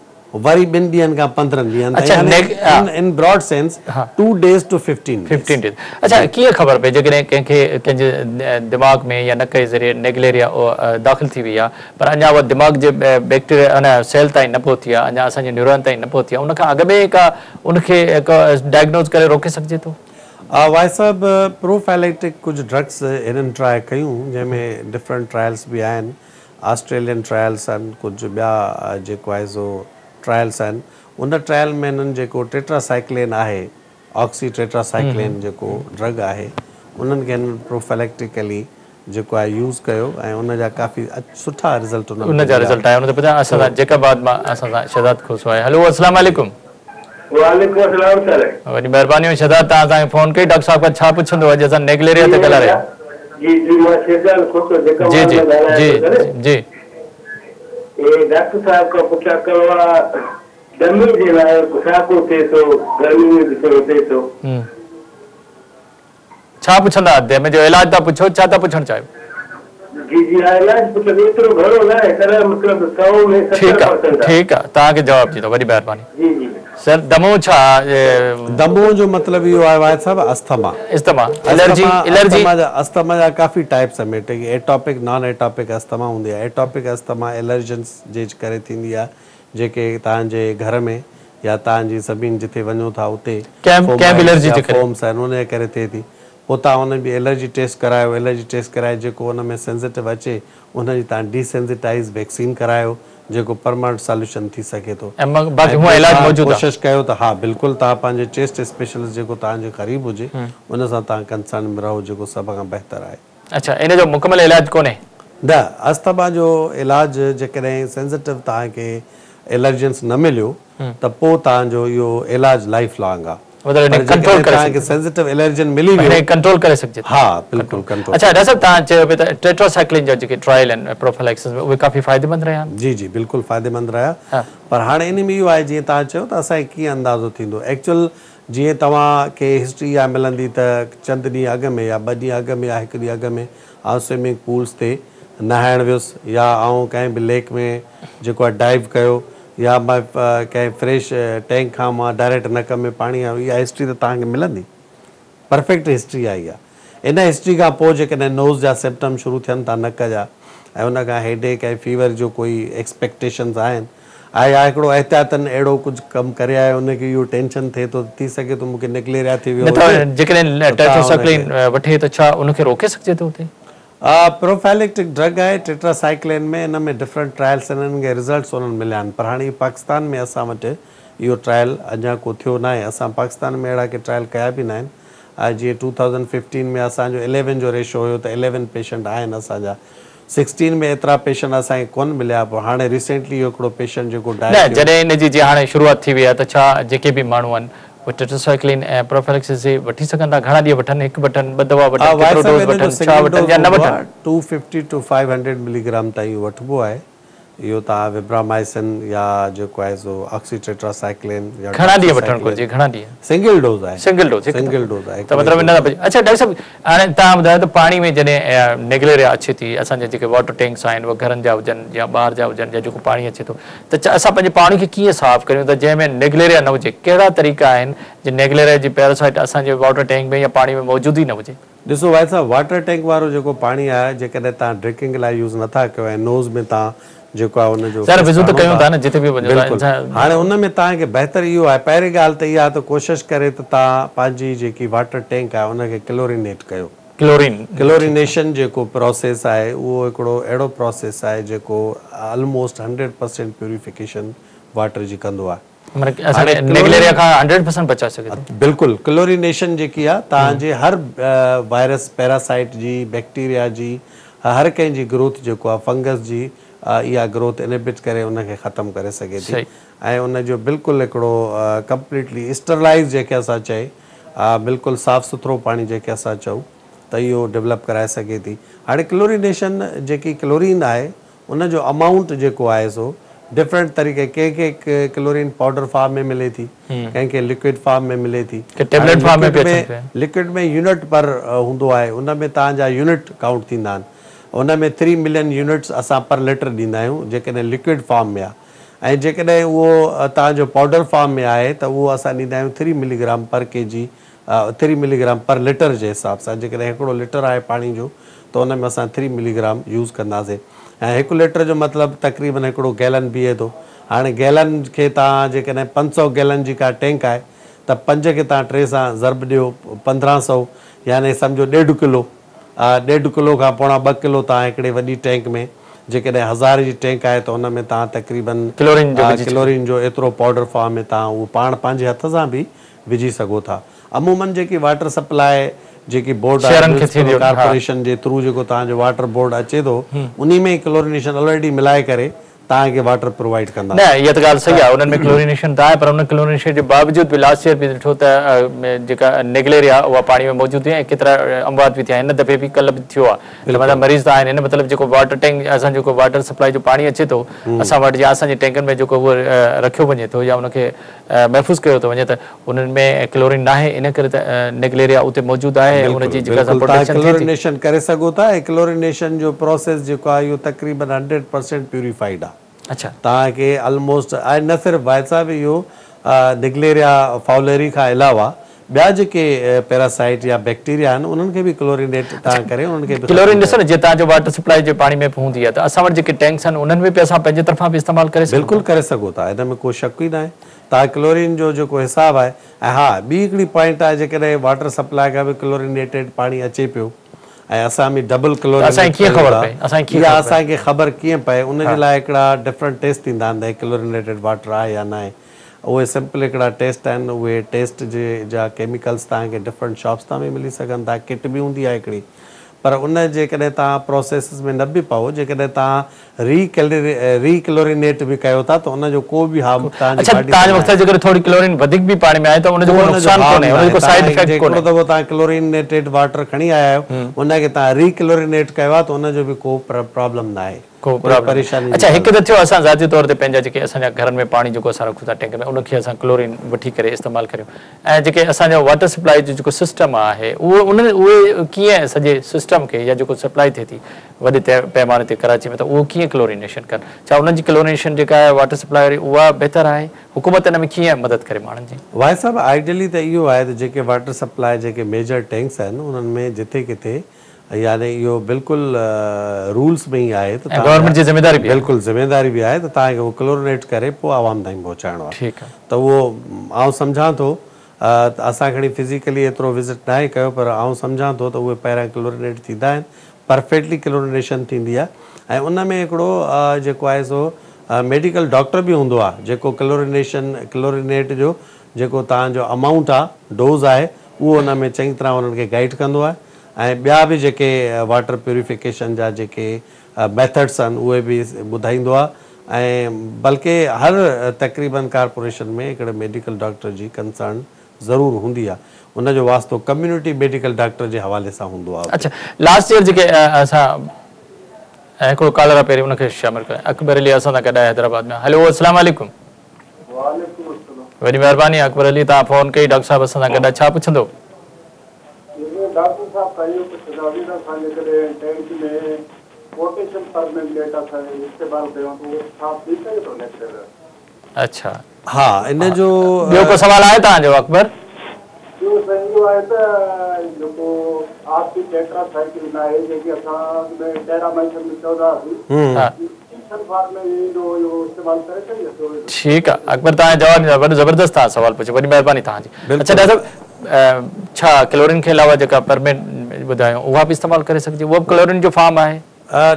وري ٻن ڏينهن کان پندرهن ڏينهن اڇا تائين نيگ يعني ان براڊ سينس ها two days to fifteen days. Fifteen days اڇا ڪيئن خبر پئي جيڪڏهن ڪنهن کي ڪنهن جي دماغ ۾ يا نڪ جي ذريعي نيگليريا داخل ٿي وئي آهي پر اڃا اها دماغ جي بيڪٽيريا ان سيل تائين نه پهتي آهي اڃا اسان جي نيوران تائين نه پهتي آهي ان کان اڳ ۾ ڪا ان کي ڊائگنوز ڪري روڪي سگهجي ٿو؟ واحد صاحب پروفائليڪٽڪ ڪجهه ڊرگس هنن ٽرائي ڪيون جنهن ۾ ڊفرنٽ ٽرائلس به آهن آسٽريلين ٽرائلس آهن ڪجهه ٻيا جيڪو آهي سو ٽرائلس آهن ان ٽرائل ۾ هنن جيڪو ٽيٽرا سائيڪلين آهي آڪسي ٽيٽرا سائيڪلين جيڪو ڊرگ آهي انهن کي هنن پروفائليڪٽيڪلي جيڪو آهي يوز ڪيو ۽ ان جا ڪافي سٺا رزلٽ انهن ان کي جا مليا رزلٽ آيا ان تي پڇان اسان سو سان جيڪب آباد مان اسان سان شهزاد کوسو آهي هلو السلام عليڪم. وعليڪم السلام سر. وڏي مهرباني هئي شهزاد توهان اسان کي فون ڪئي ڊاڪٽر صاحب کان ڇا پڇندو اڄ اسان نيگليريا جي تي ڳالهائي رهيا جي جي مان شهزاد کوسو جيڪب جي آباد جي مان ڳالهايان جي ٿو سر. جي. اي ڊاڪٽر صاحب کان پڇا ڪرڻو آ دمي جي لاء ساڪو ٿئي ٿو گرمي ۾ به ٿورو ٿئي ٿو. ڇا پڇندا دمي جو علاج ٿا پڇو ڇا ٿا پڇڻ چاهيو. جي جي ها علاج پڇندي ايترو گهڻو ناهي سر مطلب سئو ۾ ستر ٺيڪ آ پرسنٽ آ. ٺيڪ آ توهان کي جواب ٿيندو وڏي مهرباني. جي جي. سر دمو ڇا دمو جو مطلب اهو آهي واحد صاحب asthma. Asthma allergy allergy. Asthma جا اسٿما جا ڪافي ٽائپس آهن ايٽاپڪ نان ايٽاپڪ اسٿما هوندي آهي ايٽاپڪ اسٿما الرجنس جي ڪري ٿيندي آهي جيڪي توهان جي گهر ۾ يا توهان جي زمين جتي وڃو ٿا اتي ڪنهن به فومائيٽس الرجي يا جي ڪري. فومس آهن ان جي ڪري ٿئي ٿي. پوء توهان ان جي الرجي ٽيسٽ ڪرايو، الرجي ٽيسٽ ڪرائي جيڪو ان ۾ سينسيٽو اچي ان جي توهان ڊي سينسيٽائيز ويڪسين ڪرايو جيڪو پرماننٽ ساليوشن ٿي سگهي ٿو. ۽ باقي هونء علاج موجود آهي. ڪوشش ڪيو ته ها بلڪل توهان پنهنجي چيسٽ اسپيشلسٽ جيڪو توهان جي قريب هجي ان سان توهان ڪنسرن ۾ رهو جيڪو سڀ کان بهتر آهي. اڇا ان جو مڪمل علاج ڪونهي؟ نه اسٿما جو علاج جيڪڏهن سينسيٽو توهان کي الرجنس نه مليو ته پوء توهان جو اهو علاج لائيف لانگ آهي. مطلب پر ان کي ڪنٽرول جيڪڏهن ڪري توهان کي سگهجي ٿو. سينسيٽو الرجن ملي ان ويو. کي ڪنٽرول ڪري سگهجي ٿو. ها بلڪل ڪنٽرول. اڇا ڊاڪٽر صاحب توهان چيو پئي ته ٽيٽراسائيڪلين جا جيڪي ٽرائل آهن پروفائليڪسس ۾ اهي ڪافي فائديمند رهيا آهن. جي جي بلڪل فائديمند رهيا پر هاڻي ان ۾ اهو آهي جيئن توهان چيو ته اسان کي ڪيئن اندازو ٿيندو ايڪچوئل جيئن توهان کي هسٽري اها ملندي ته چند ڏينهن اڳ ۾ يا ٻه ڏينهن اڳ ۾ يا هڪ ڏينهن اڳ ۾ آئون سوئمنگ پولز تي نهائڻ ويس يا آئون ڪنهن به ليڪ ۾ جيڪو آهي ڊائيو ڪيو يا مان ڪنهن فريش ٽينڪ کان مان ڊائريڪٽ نڪ ۾ پاڻي آيو اها هسٽري ته توهان کي ملندي پرفيڪٽ هسٽري آهي اها ان هسٽري کان پوء جيڪڏهن نوز جا سمپٽم شروع ٿين ٿا نڪ جا ۽ ان کان هيڊيڪ ۽ فيور جو ڪوئي ايڪسپيڪٽيشنز آهن ۽ يا هڪڙو احتياطن اهڙو ڪجهه ڪم ڪري آيو ان کي اهو ٽينشن ٿئي ٿو ته ٿي سگهي ٿو مون کي نگليريا ٿي ويو نه ته هجي جيڪڏهن ته توهان ان ٽيٽراسائيڪلين کي. وٺي ته ڇا ان کي روڪي سگهجي ٿو اتي؟ پروفائليڪٽڪ ڊرگ آهي ٽيٽراسائيڪلين ۾ ان ۾ ڊفرنٽ ٽرائلس آهن انهن کي رزلٽس انهن مليا آهن پر هاڻي پاڪستان ۾ اسان وٽ اهو ٽرائل اڃا ڪو ٿيو ناهي اسان پاڪستان ۾ اهڙا ڪي ٽرائل ڪيا به ناهن ۽ جيئن ٽو ٿائوزنڊ ففٽين ۾ اسان جو اليون جو ريشو هيو ته اليون پيشنٽ آهن اسان جا سڪسٽين ۾ ايترا پيشنٽ اسان کي ڪونه مليا پر هاڻي ريسينٽلي اهو هڪڙو پيشنٽ جيڪو ڊائي نه ٿيو. جڏهن ان جي جي هاڻي شروعات ٿي وئي آهي ته ڇا جيڪي به ماڻهو آهن اهي ٽيٽراسائيڪلين ۽ پروفائليڪسس جي وٺي سگهن ٿا گهڻا ڏينهن وٺن هڪ وٺن ٻه دوا وٺن ها ڪيترو واحد صاحب ڊوز ان جو وٺن ڇا سنگل وٺن ڊوز يا نه هوندو وٺن. آهي two fifty two five hundred milligram تائين اهو وٺبو آهي اهو توهان وبرامائسن يا جيڪو آهي سو آڪسي ٽيٽراسائيڪلين يا گهڻا ڏينهن وٺڻ ڊاڪسي گهرجي گهڻا ڏينهن؟ سنگل ڊوز آهي. سنگل ڊوز هڪ سنگل دفعو ڊوز آهي ته هڪڙو مطلب ئي ان ڊوز. سان اڇا ڊاڪٽر صاحب هاڻي توهان ٻڌايو ته پاڻي ۾ جڏهن نيگليريا اچي ٿي اسان جا جيڪي واٽر ٽينڪس آهن اهي گهرن جا هجن يا ٻاهر جا هجن يا جيڪو پاڻي اچي ٿو ته اسان پنهنجي پاڻي کي ڪيئن صاف ڪريون ته جنهن ۾ نيگليريا نه هجي ڪهڙا طريقا آهن جي نيگليريا جي پيراسائيٽ اسان جي واٽر ٽينڪ ۾ يا پاڻي ۾ موجود ئي نه هجي. ڏسو واحد صاحب واٽر ٽينڪ وارو جيڪو پاڻي آهي جيڪڏهن توهان ڊرنڪنگ لاء يوز نٿا ڪيو ۽ نوز ۾ توهان جيڪو آهي ان جو سر فيس وضو ته آڻو ڪيون ٿا ٿا نه جتي به وڃون ٿا بلڪل انسان هاڻي ان ۾ توهان کي بهتر اهو آهي پهرين ڳالهه ته اها ته ڪوشش ڪري ته توهان پنهنجي جيڪي واٽر ٽينڪ آهي ان کي ڪلورينيٽ ڪيو. ڪلورين ٺيڪ آهي. ڪلورينيشن جيڪو پراسيس آهي اهو هڪڙو اهڙو پراسيس آهي جيڪو almost hundred percent purification water جي ڪندو آهي. معنيٰ اسان هاڻي کي ڪلورين نيگليريا کان هنڊريڊ پرسينٽ بچائي سگهي ٿو. بلڪل ڪلورينيشن جيڪي آهي توهان جي هر وائرس پيراسائيٽ جي بيڪٽيريا جي هر ڪنهن جي گروٿ جيڪو آهي فنگس جي اها گروٿ انهبٽ ڪري ان کي ختم ڪري سگهي ٿي صحيح. ۽ ان جو بلڪل هڪڙو ڪمپليٽلي اسٽرلائيز جنهن کي اسان چئي بلڪل صاف سٿرو پاڻي جنهن کي اسان چئون ته اهو ڊولپ ڪرائي سگهي ٿي هاڻي ڪلورينيشن جيڪي ڪلورين آهي ان جو امائونٽ جيڪو آهي سو ڊفرنٽ طريقي ڪنهن کي ڪلورين پائوڊر فارم ۾ ملي ٿي ڪنهن کي لڪوئڊ فارم ۾ ملي ٿي ڪي هاڻي ٽيبليٽ فارم ۾ لڪوئڊ به ۾ اچن پيا. لڪوئڊ ۾ يونٽ پر هوندو آهي ان ۾ توهان جا يونٽ ڪائونٽ ٿيندا آهن ان ۾ ٿري ملين يونٽس اسان پر ليٽر ڏيندا آهيون جيڪڏهن لڪوئڊ فارم ۾ آهي ۽ جيڪڏهن اهو توهان جو پائوڊر فارم ۾ آهي ته اهو اسان ڏيندا آهيون ٿري ملي گرام پر ڪي جي ٿري ملي گرام پر ليٽر جي حساب سان جيڪڏهن هڪڙو ليٽر آهي پاڻي جو ته ان ۾ اسان ٿري ملي گرام يوز ڪنداسين ۽ هڪ ليٽر جو مطلب تقريبن هڪڙو گيلن بيهي ٿو هاڻي گيلن کي توهان جيڪڏهن 500 گيلن جي ڪا ٽينڪ آهي ته پنج کي توهان ٽي سان ضرب ڏيو 1500 يعني سمجهو ڏيڍ ڪلو ڏيڍ ڪلو کان پوڻا ٻه ڪلو توهان هڪڙي وڏي ٽينڪ ۾ جيڪڏهن هزار جي ٽينڪ آهي ته ان ۾ توهان تقريبن ڪلورين جو وجهي ڇڏيو. ڪلورين جو ايترو پائوڊر فارم ۾ توهان اهو پاڻ پنهنجي هٿ سان به وجهي سگهو ٿا. عمومن جيڪي واٽر سپلاء جيڪي بورڊ آهي شهرن کي ميونسپل ٿينديون ها. ڪارپوريشن جي ٿرو جيڪو توهان جو واٽر بورڊ اچي ٿو انهي ۾ ئي ڪلورينيشن الريڊي ملائي ڪري توهان کي واٽر پرووائيڊ ڪندا. نه اها ته ڳالهه صحيح آهي انهن ۾ ڪلورينيشن ته آهي پر ان ڪلورينيشن جي باوجود به لاسٽ ييئر به ڏٺو ته جيڪا نيگليريا اها پاڻي ۾ موجود هئي ۽ ڪيترا اموات به ٿيا هن دفعي به ڪلهه به ٿيو آهي ته مطلب مريض ته آهن هن مطلب جيڪو واٽر ٽينڪ اسان جيڪو واٽر سپلائي جو پاڻي اچي ٿو اسان وٽ يا اسان جي ٽينڪن ۾ جيڪو اهو رکيو وڃي ٿو يا ان کي محفوظ ڪيو ٿو وڃي ته انهن ۾ ڪلورين ناهي ان ڪري ته نيگليريا اتي موجود آهي ۽ ان بلڪل جي جيڪا بلڪل توهان پروٽيڪشن ٿئي ٿي. ڪلورينيشن ڪري سگهو ٿا ۽ ڪلورينيشن جو پروسيس جيڪو آهي اهو تقريبن هنڊريڊ پرسينٽ پيوريفائيڊ آهي. اڇا. توهان کي الموسٽ ۽ نه صرف واحد صاحب اهو نيگليريا فاولري کان علاوه ٻيا جيڪي پيراسائيٽ يا بيڪٽيريا آهن انهن کي به ڪلورينيٽ توهان ڪري انهن کي به ختم ڪلورين ڏسو ڪري نه جيئن توهان جو واٽر سپلائي جي پاڻي ۾ به هوندي آهي ته اسان وٽ جيڪي ٽينڪس آهن انهن ۾ به اسان پنهنجي طرفان به استعمال ڪري سگهون بلڪل ٿا. ڪري سگهو ٿا ان ۾ ڪو شڪ ئي ناهي. توهان ڪلورين جو جيڪو حساب آهي ۽ ها ٻي هڪڙي پوائنٽ آهي جيڪڏهن واٽر سپلاء کان به ڪلورينيٽيڊ پاڻي اچي پيو ۽ اسان به ڊبل ڪلورينيٽ ڪيون ٿا يا اسان کي خبر ڪيئن پئي ان جي لاء هڪڙا ڊفرنٽ ٽيسٽ ٿيندا آهن ته هي ڪلورينيٽيڊ واٽر آهي يا ناهي اهي سمپل هڪڙا ٽيسٽ آهن اهي ٽيسٽ جي جا ڪيميڪلس توهان کي ڊفرنٽ شاپس تان به ملي سگهن ٿا ڪٽ به هوندي آهي هڪڙي پر ان جيڪڏهن توهان پروسيسز ۾ نه به پئو جيڪڏهن توهان ري ري ڪلورينيٽ به ڪيو ٿا ته ان جو ڪو به هارم توهان جي اڇا باڊي توهان تي جو ناهي. مقصد جيڪڏهن ٿوري ڪلورين وڌيڪ به پاڻي ۾ آهي ته ان جو ڪو ڪو ان جو نقصان هارم ڪونهي ان جو ناهي ڪو سائيڊ توهان افيڪٽ جي ڪونهي. هڪڙو دفعو توهان ڪلورينيٽيڊ واٽر کڻي آيا آهيو ان کي توهان ري ڪلورينيٽ ڪيو آهي ته ان جو به ڪو پرابلم ناهي. ڪو پرابلم اڇا هڪ ته ٿيو اسان ذاتي طور تي پنهنجا جيڪي اسان جا گهرن ۾ پاڻي جيڪو اسان رکون ٿا ٽينڪ ۾ ان کي اسان ڪلورين وٺي ڪري استعمال ڪريون ۽ جيڪي اسان جو واٽر سپلائي جو جيڪو سسٽم آهي اهو ان اهي ڪيئن سڄي سسٽم کي يا جيڪو سپلائي ٿئي ٿي وڏي پيماني تي ڪراچي ۾ ته اهو ڪيئن ڪلورينيشن ڪن ڇا انهن جي ڪلورينيشن جيڪا آهي واٽر سپلائي واري اها بهتر آهي حڪومت ان ۾ ڪيئن مدد ڪري ماڻهن جي. واحد صاحب آئيڊيلي ته اهو آهي ته جيڪي واٽر سپلائي جيڪي ميجر ٽينڪس آهن انهن ۾ جٿي ڪٿي يعني اهو بلڪل رولز ۾ ئي آهي ته ۽ گورنمينٽ جي ذميداري به آهي. بلڪل ذميداري به آهي ته توهان کي اهو ڪلورينيٽ ڪري پوء عوام تائين پهچائڻو آهي ٺيڪ آهي. ته اهو آئون سمجهان ٿو ته اسان کڻي فزيڪلي ايترو وزٽ ناهي ڪيو پر آئون سمجهان ٿو ته اهي پهريان ڪلورينيٽ ٿيندا آهن پرفيڪٽلي ڪلورينيشن ٿيندي آهي ۽ ان ۾ هڪڙو جيڪو آهي سو ميڊيڪل ڊاڪٽر به هوندو آهي جيڪو ڪلورينيشن ڪلورينيٽ جو جيڪو توهان جو امائونٽ آهي ڊوز آهي اهو ان ۾ چڱي طرح انهن کي گائيڊ ڪندو آهي ۽ ٻيا به جيڪي واٽر پيوريفڪيشن جا جيڪي ميٿڊس آهن اهي به ٻڌائيندو آهي ۽ بلڪه هر تقريبن ڪارپوريشن ۾ هڪڙي ميڊيڪل ڊاڪٽر جي ڪنسرن ضرور هوندي آهي ان جو واسطو ڪميونٽي ميڊيڪل ڊاڪٽر جي حوالي سان هوندو آهي اتي. اڇا لاسٽ ايئر جيڪي اسان هڪڙو ڪالر آهي پهرين ان کي شامل ڪريان اڪبر علي اسان سان گڏ آهي حيدرآباد ۾ هيلو السلام عليڪم. وعليڪم السلام. وڏي مهرباني اڪبر علي توهان فون ڪئي ڊاڪٽر صاحب اسان سان گڏ آهي ڇا پڇندو. ڊاڪٽر صاحب کان اهو پڇنداسين ته اسان جيڪڏهن ٽينڪ ۾ پوٽيشم پرمينگنيٽ اسان استعمال ڪيون ته اهو صاف ٿي سگهي ٿو نيڪٽيريا؟ اڇا ها ان جو ٻيو ڪو سوال آهي توهان جو اڪبر؟ ٻيو سائين اهو آهي ته جيڪو آڪسي ٽيٽرا سائيڪلين آهي جيڪي اسان اڳ ۾ ٽيرامائسن به چوندا هئاسين ٺيڪ آ اڪبر توهان جو جواب وڏو زبردست توهان سوال پڇيو وڏي مهرباني توهان جي اڇا ڊاڪٽر صاحب ڇا ڪلورين کي علاوه جيڪا پرمينگنيٽ ٻڌايو اها به استعمال ڪري سگهجي اها به ڪلورين جو فارم آهي.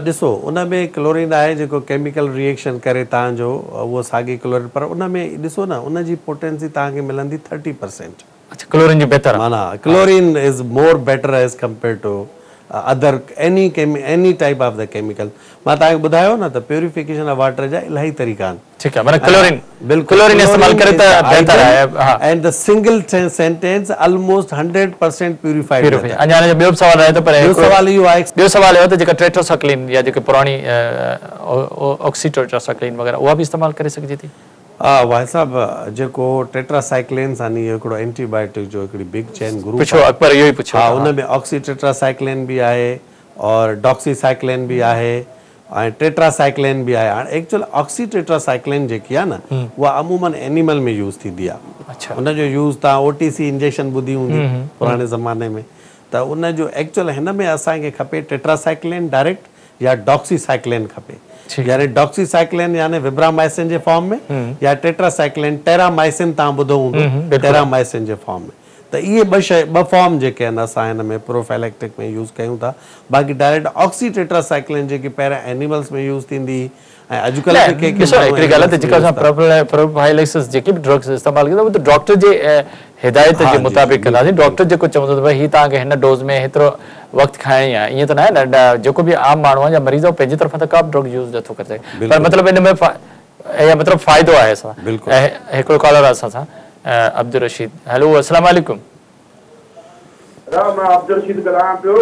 ڏسو ان ۾ ڪلورين آهي جيڪو ڪيميڪل ري ايڪشن ڪري توهان جو اهو ساڳي ڪلورين پر ان ۾ ڏسو نه ان جي پوٽينسي توهان کي ملندي 30%. اڇا ڪلورين جي بهتر آ. معنيٰ chlorine is more better as compared to other any any type of the chemical مان توهان کي ٻڌايو نه ته پيوريفڪيشن آف واٽر جا الاهي طريقا آهن. ٺيڪ آ معنيٰ ڪلورين بلڪل ڪلورين استعمال ڪلورين ڪري از ته the بهتر آئيڊيل آهي ها. And the single sentence almost 100% purified purify method. اڃا هن جو ٻيو به سوال رهي ٿو پر ٻيو هڪڙو سوال اهو آهي. ٻيو سوال اهو ته جيڪا ٽيٽراسائڪلين يا جيڪي پراڻي اوڪسي ٽيٽراسائڪلين وغيره اها به استعمال ڪري سگهجي ٿي. ها واحد صاحب جيڪو ٽيٽرا سائيڪلينس آهن اهو هڪڙو اينٽي بائيوٽڪ جو هڪڙي بگ چين گروپ پڇيو آهي اڪبر اهو ئي پڇيو ها ها. ان ۾ آڪسي ٽيٽرا سائيڪلين به آهي اور ڊاڪسي سائيڪلين به آهي ۽ ٽيٽرا سائيڪلين به آهي هاڻي ايڪچوئل آڪسي ٽيٽرا سائيڪلين جيڪي آهي نه اها عمومن اينيمل ۾ يوز ٿيندي آهي اڇا ان جو يوز توهان او ٽي سي انجيڪشن ٻڌي هوندي پراڻي زماني ۾ ته ان جو ايڪچوئل هن ۾ اسان کي کپي ٽيٽرا سائيڪلين ڊائريڪٽ يا ڊاڪسي سائيڪلين کپي يعني ڊاڪسي سائيڪلين يعني وبرامائسن جي فارم ۾ يا ٽيٽرا سائيڪلين ٽيرامائسن توهان ٻڌو هوندو ٽيرامائسن جي فارم ۾ ته اهي ٻه شي ٻه فارم جيڪي آهن اسان هن ۾ پروفائليڪٽڪ ۾ يوز ڪيون ٿا باقي ڊائريڪٽ آڪسي ٽيٽرا سائيڪلين جيڪي پهريان اينيملز ۾ يوز ٿيندي هئي ۽ اڄڪلهه به ڪي ڪي ڏسو ماڻهو هڪڙي ڳالهه آهي ته اينيملز ۾ جيڪا يوز اسان ٿا پروفائليڪسس جيڪي به ڊرگس استعمال ڪندا اهي ته ڊاڪٽر جي هدايت ها جي جي مطابق جي ڪنداسين بلڪل ڊاڪٽر جيڪو چوندو ته ڀئي هي توهان کي هن ڊوز ۾ هيترو وقت کائڻي آهي ائين ته ناهي نه جيڪو به عام ماڻهو آهي يا مريض آهي اهو پنهنجي طرفان ته ڪا به ڊرگ يوز نٿو ڪري سگهي پر بلڪل مطلب ان ۾ يا مطلب فائدو آهي اسان بلڪل هڪڙو ڪالر آهي اسان سان عبدالرشيد هيلو السلام عليڪم. را مان عبدالرشيد ڳالهايان پيو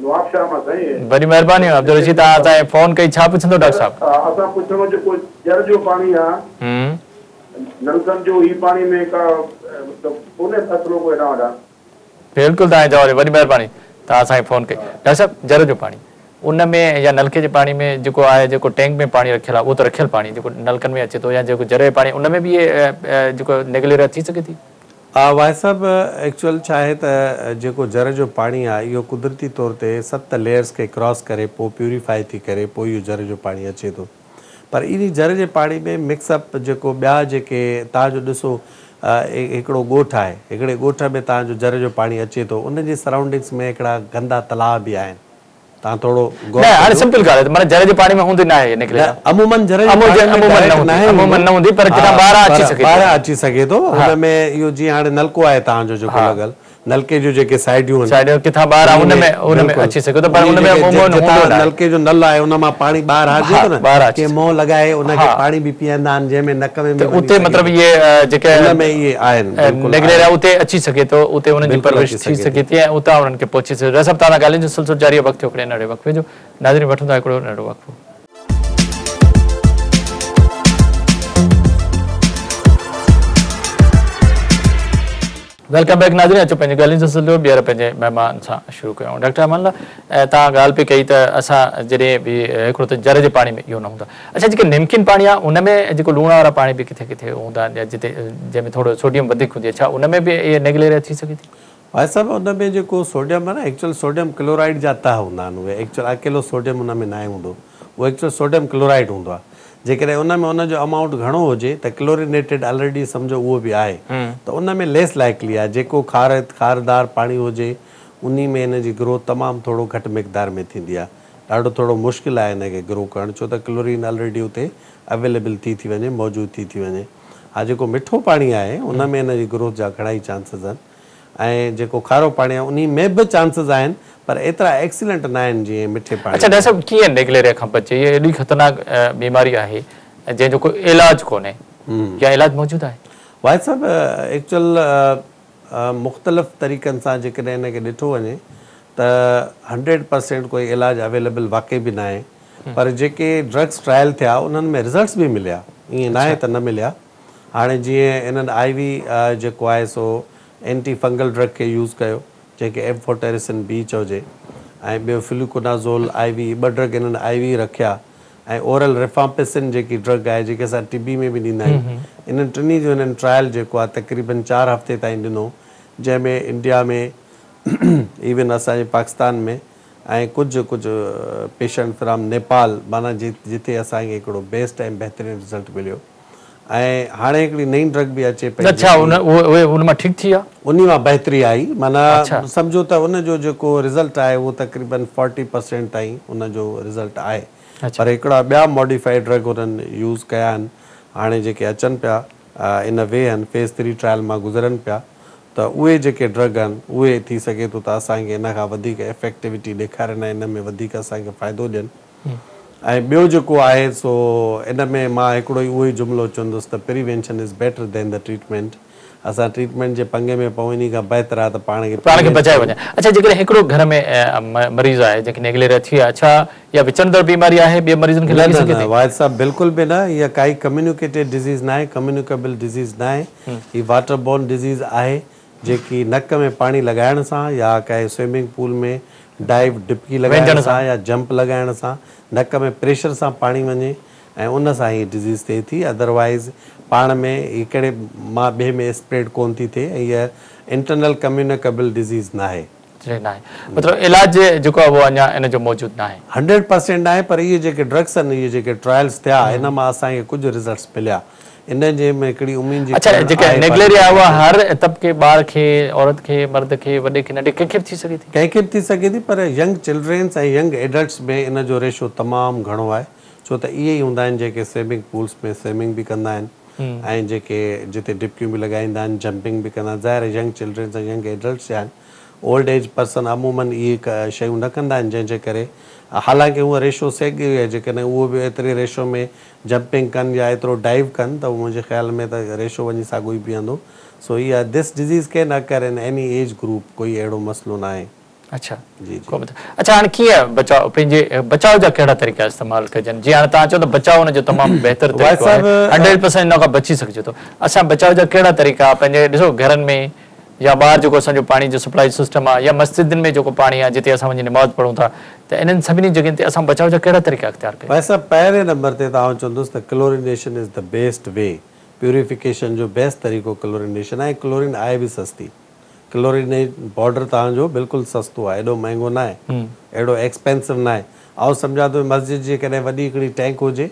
نوابشاهه مان سائين. وڏي مهرباني عبدالرشيد توهان اسان کي فون ڪئي ڇا پڇندو ڊاڪٽر صاحب. اسان پڇڻو جيڪو جر جو پاڻي آ نلڪن جو هي پاڻي ۾ ڪا مطلب ڪونهي فاصلو ڪو هيڏانهن هوڏانهن. بلڪل توهان جي جواب وڏي مهرباني توهان اسان کي فون ڪئي ڊاڪٽر صاحب جر جو پاڻي ان ۾ يا نلڪي جي پاڻي ۾ جيڪو آهي جيڪو ٽينڪ ۾ پاڻي رکيل آهي اهو ته رکيل پاڻي جيڪو نلڪن ۾ اچي ٿو يا جيڪو جر جو پاڻي ان ۾ به جيڪو نيگليريا ٿي سگهي ٿي. ها واحد صاحب ايڪچوئل ڇا آهي ته جيڪو جر جو پاڻي آهي اهو قدرتي طور تي ست ليئرز کي ڪراس ڪري پوء پيوريفائي ٿي ڪري پوء اهو جر جو پاڻي اچي ٿو. پر انهي جر جي پاڻي ۾ مڪس اپ جيڪو ٻيا جيڪي توهان جو ڏسو هڪڙو ڳوٺ آهي هڪڙي ڳوٺ ۾ توهان جو جر جو پاڻي اچي ٿو ان جي سرائونڊنگس ۾ هڪڙا گندا تلاء به آهن توهان ٿورو غور نه هاڻي ڪجو. سمپل ڳالهه آهي ته معنيٰ جر جي پاڻي ۾ هوندي ناهي نه عموماً جر جي پاڻي ۾ ڊائريڪٽ ناهي هوندو عموماً نه هوندي پر ڪٿان ٻاهران اچي سگهي ٿو. ٻاهران اچي سگهي ٿو ان ۾ اهو جيئن هاڻي نلڪو آهي توهان جو جيڪو لڳل نلڪي جون جيڪي سائيڊيون آهن. سائيڊيون ڪٿان ٻاهران ان ۾ ان ۾ اچي سگهي ٿو پر ان ۾ عموماً هوندو ناهي. نلڪي جو نل آهي ان مان پاڻي ٻاهر هارجي ٿو نه ڪي منهن لڳائي ان کي پاڻي به پيئندا آهن جنهن ۾ نڪ ۾ به اتي مطلب اهي جيڪي ان ۾ اهي آهن بلڪل نيگليريا اتي اچي سگهي ٿو اتي انهن جي پرورش ٿي سگهي ٿي ۽ اتان انهن کي پهچي سگهي ٿو. ڊاڪٽر صاحب توهان سان ڳالهين جو سلسلو جاري آهي وقت ٿيو هڪڙي ننڍڙي وقفي جو ناظرين وٺون ٿا هڪڙو ننڍڙو وقفو. Welcome back ناظرين اچو پنهنجي ڳالهين جو سلسلو ٻيهر پنهنجي مهمان سان شروع ڪيون ڊاڪٽر امان الله توهان ڳالهه پئي ڪئي ته اسان جڏهن به هڪڙو ته جر جي پاڻي ۾ اهو نه هوندو آهي اڇا جيڪي نمڪين پاڻي آهي ان ۾ جيڪو لوڻ وارا پاڻي به ڪٿي ڪٿي هوندا آهن يا جتي جنهن ۾ ٿورو سوڊيم وڌيڪ هوندي آهي ڇا ان ۾ به اهي نيگليريا ٿي سگهي ٿي؟ ڀائي صاحب ان ۾ جيڪو سوڊيم آهي نه ايڪچوئل سوڊيم ڪلورائيڊ جا تهه هوندا آهن اهي ايڪچوئل اڪيلو سوڊيم ان ۾ ناهي هوندو اهو ايڪچوئل سوڊيم ڪلورائيڊ هوندو آهي جيڪڏهن ان ۾ ان جو امائونٽ گهڻو هجي ته ڪلورينيٽيڊ آلريڊي سمجهو اهو به آهي ته ان ۾ ليس لائيڪلي آهي جيڪو کار کاردار پاڻي هجي انهي ۾ ان جي گروٿ تمام ٿورو گهٽ مقدار ۾ ٿيندي آهي ڏاڍو ٿورو مشڪل آهي ان کي گرو ڪرڻ ڇو ته ڪلورين آلريڊي اتي اويليبل ٿي ٿي وڃي موجود ٿي ٿي وڃي ها جيڪو مٺو پاڻي آهي ان ۾ ان جي گروٿ جا گهڻا ئي چانسز آهن ۽ جيڪو کارو پاڻي آهي انهي ۾ به چانسز آهن پر ايترا ايڪسيلنٽ ناهن جيئن مٺي پاڻي اڇا ۾. ڊاڪٽر صاحب ڪيئن نيگليريا کان بچجي هي ايڏي خطرناڪ بيماري آهي جنهن جو ڪو علاج ڪونهي يا علاج موجود آهي؟ واحد صاحب ايڪچوئل مختلف طريقن سان جيڪڏهن ان کي ڏٺو وڃي ته هنڊريڊ پرسينٽ ڪوئي علاج اويليبل واقعي به ناهي پر جيڪي ڊرگس ٽرائل ٿيا انهن ۾ رزلٽس به مليا ائين ناهي ته نه مليا هاڻي جيئن انهن آء وي جيڪو آهي سو اينٽي فنگل ڊرگ کي يوز ڪيو جنهن کي ايمفوٽيريسن بي چئجي ۽ ٻيو فلوڪونازول آء وي ٻه ڊرگ انهن آء وي رکيا ۽ اورل ريفامپيسن جيڪي ڊرگ آهي جيڪي اسان ٽي بي ۾ به ڏيندا آهيون انهن ٽنهي جو انهن ٽرائل جيڪو آهي تقريبن چار هفتي تائين ڏنو جنهن ۾ انڊيا ۾ ايون اسان جي پاڪستان ۾ ۽ ڪجهه ڪجهه پيشنٽ فرام نيپال معنيٰ جتي اسان کي هڪڙو بيسٽ ۽ بهترين رزلٽ مليو ۽ هاڻي هڪڙي نئين ڊرگ به اچي پئي نه ڇا ان اهي ان مان ٺيڪ ٿي ويا؟ انهي مان بهتري آئي معنيٰ سمجهو ته ان جو جيڪو رزلٽ آهي اهو تقريبن فورٽي پرسينٽ تائين ان جو رزلٽ آهي پر هڪڙا ٻيا ماڊيفائيڊ ڊرگ انهن يوز ڪيا آهن هاڻي جيڪي اچن پيا ان وي آهن فيز ٿري ٽرائل مان گذرن پيا ته اهي جيڪي ڊرگ آهن اهي ٿي سگهي ٿو ته اسان کي ان کان وڌيڪ افيڪٽيوٽي ڏيکارين ۽ ان ۾ وڌيڪ اسان کي فائدو ڏين. ۽ ٻيو جيڪو آهي سو ان ۾ مان هڪڙو ئي اهو ئي جملو چوندس ته prevention is better than the treatment اسان ٽريٽمينٽ جي پنگي ۾ پئون انهي کان بهتر آهي ته پاڻ کي پاڻ کي بچايو وڃي. اڇا جيڪڏهن هڪڙو گهر ۾ مريض آهي جنهن کي نيگليريا ٿي آهي ڇا اها وچڙندڙ بيماري آهي ٻئي مريضن کي نه لڳي نه سگهي نه ٿي؟ واحد صاحب بلڪل به نه اها ڪائي ڪميونيڪيٽيڊ ڊزيز ناهي ڪميونيڪيبل ڊزيز ناهي هي واٽر بورن ڊزيز آهي جيڪي نڪ ۾ پاڻي لڳائڻ سان يا ڪنهن سوئمنگ پول ۾ ڊائيو، ڊبڪي لڳائڻ سان يا جمپ لڳائڻ سان نڪ ۾ پريشر سان پاڻي وڃي ۽ ان سان هي ڊزيز ٿئي ٿي ادروائيز پاڻ ۾ هڪڙي مان ٻئي ۾ اسپريڊ ڪون ٿي ٿئي ۽ هيء انٽرنل ڪميونيڪيبل ڊزيز ناهي. جي ناهي مطلب علاج جيڪو آهي اهو اڃا ان جو موجود ناهي. هنڊريڊ پرسينٽ ناهي پر اهي جيڪي ڊرگس آهن اهي جيڪي ٽرائلز ٿيا ان مان اسان کي ڪجهه رزلٽس مليا ان جي ۾ هڪڙي اميد جي اڇا ڪرڻ جيڪا آهي پر نيگليريا آهي اها هر طبقي ٻار کي عورت کي مرد کي وڏي کي ننڍي ڪنهن کي به ٿي سگهي ٿي؟ ڪنهن کي به ٿي سگهي ٿي پر ينگ چلڊرينس ۽ ينگ ايڊلٽس ۾ ان جو ريشو تمام گهڻو آهي ڇو ته اهي ئي هوندا آهن جيڪي سوئمنگ پولس ۾ سوئمنگ به ڪندا آهن ۽ جيڪي جتي ڊبڪيون به لڳائيندا آهن جمپنگ به ڪندا آهن ظاهر آهي ينگ چلڊرينس ۽ ينگ ايڊلٽس جا آهن اولڊ ايج پرسن عموماً اهي شيون نه ڪندا آهن جنهن جي ڪري حالانڪه هونء ريشو ساڳيو ئي آهي جيڪڏهن اهو به ايتري ريشو ۾ جمپنگ ڪن يا ايترو ڊائيو ڪن ته منهنجي خيال ۾ ته ريشو وڃي ساڳيو ئي بيهندو سو هي this disease can occur in any age group ڪوئي اهڙو مسئلو ناهي. اڇا جي جي. ڪو اڇا هاڻي ڪيئن بچاء پنهنجي بچاء جا ڪهڙا طريقا استعمال ڪجن جيئن هاڻي توهان چئو ته بچاء ان جو تمام بهتر واحد طريقو آهي صاحب هنڊريڊ پرسينٽ ان کان بچي سگهجي ٿو اسان بچاء جا ڪهڙا طريقا پنهنجي ڏسو گهرن ۾ يا ٻاهر جيڪو اسان جو پاڻي جو سپلائي سسٽم آهي يا مسجدن ۾ جيڪو پاڻي آهي جتي اسان وڃي نماز پڙهون ٿا ته انهن سڀني جڳهين تي اسان بچاء جا ڪهڙا طريقا اختيار ڪيون؟ ڀائي صاحب پهرين نمبر تي ته آئون چوندس ته chlorination is the best way purification جو بيسٽ طريقو ڪلورينيشن آهي ۽ ڪلورين آهي به سستي ڪلورينيٽ پائوڊر توهان جو بلڪل سستو آهي ايڏو مهنگو ناهي اهڙو ايڪسپينسو ناهي آئون سمجهان ٿو مسجد جي ڪڏهن وڏي هڪڙي ٽينڪ هجي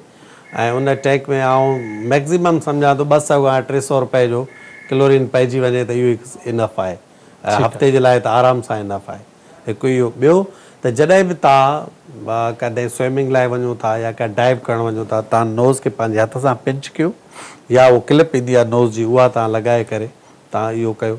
۽ ان ٽينڪ ۾ آئون ميڪزيمم سمجهان ٿو 200 کان 300 رپئي جو ڪلورين پئجي وڃي ته اهو هڪ انف آهي. هفتي جي لاء ته آرام سان انف آهي. هڪ اهو. ٻيو ته جڏهن به توهان ڪڏهن سوئمنگ لاء وڃو ٿا يا ڪا ڊائيو ڪرڻ وڃو ٿا توهان نوز کي پنهنجي هٿ سان پنچ ڪيو يا اهو ڪلپ ايندي آهي نوز جي اها توهان لڳائي ڪري توهان اهو ڪيو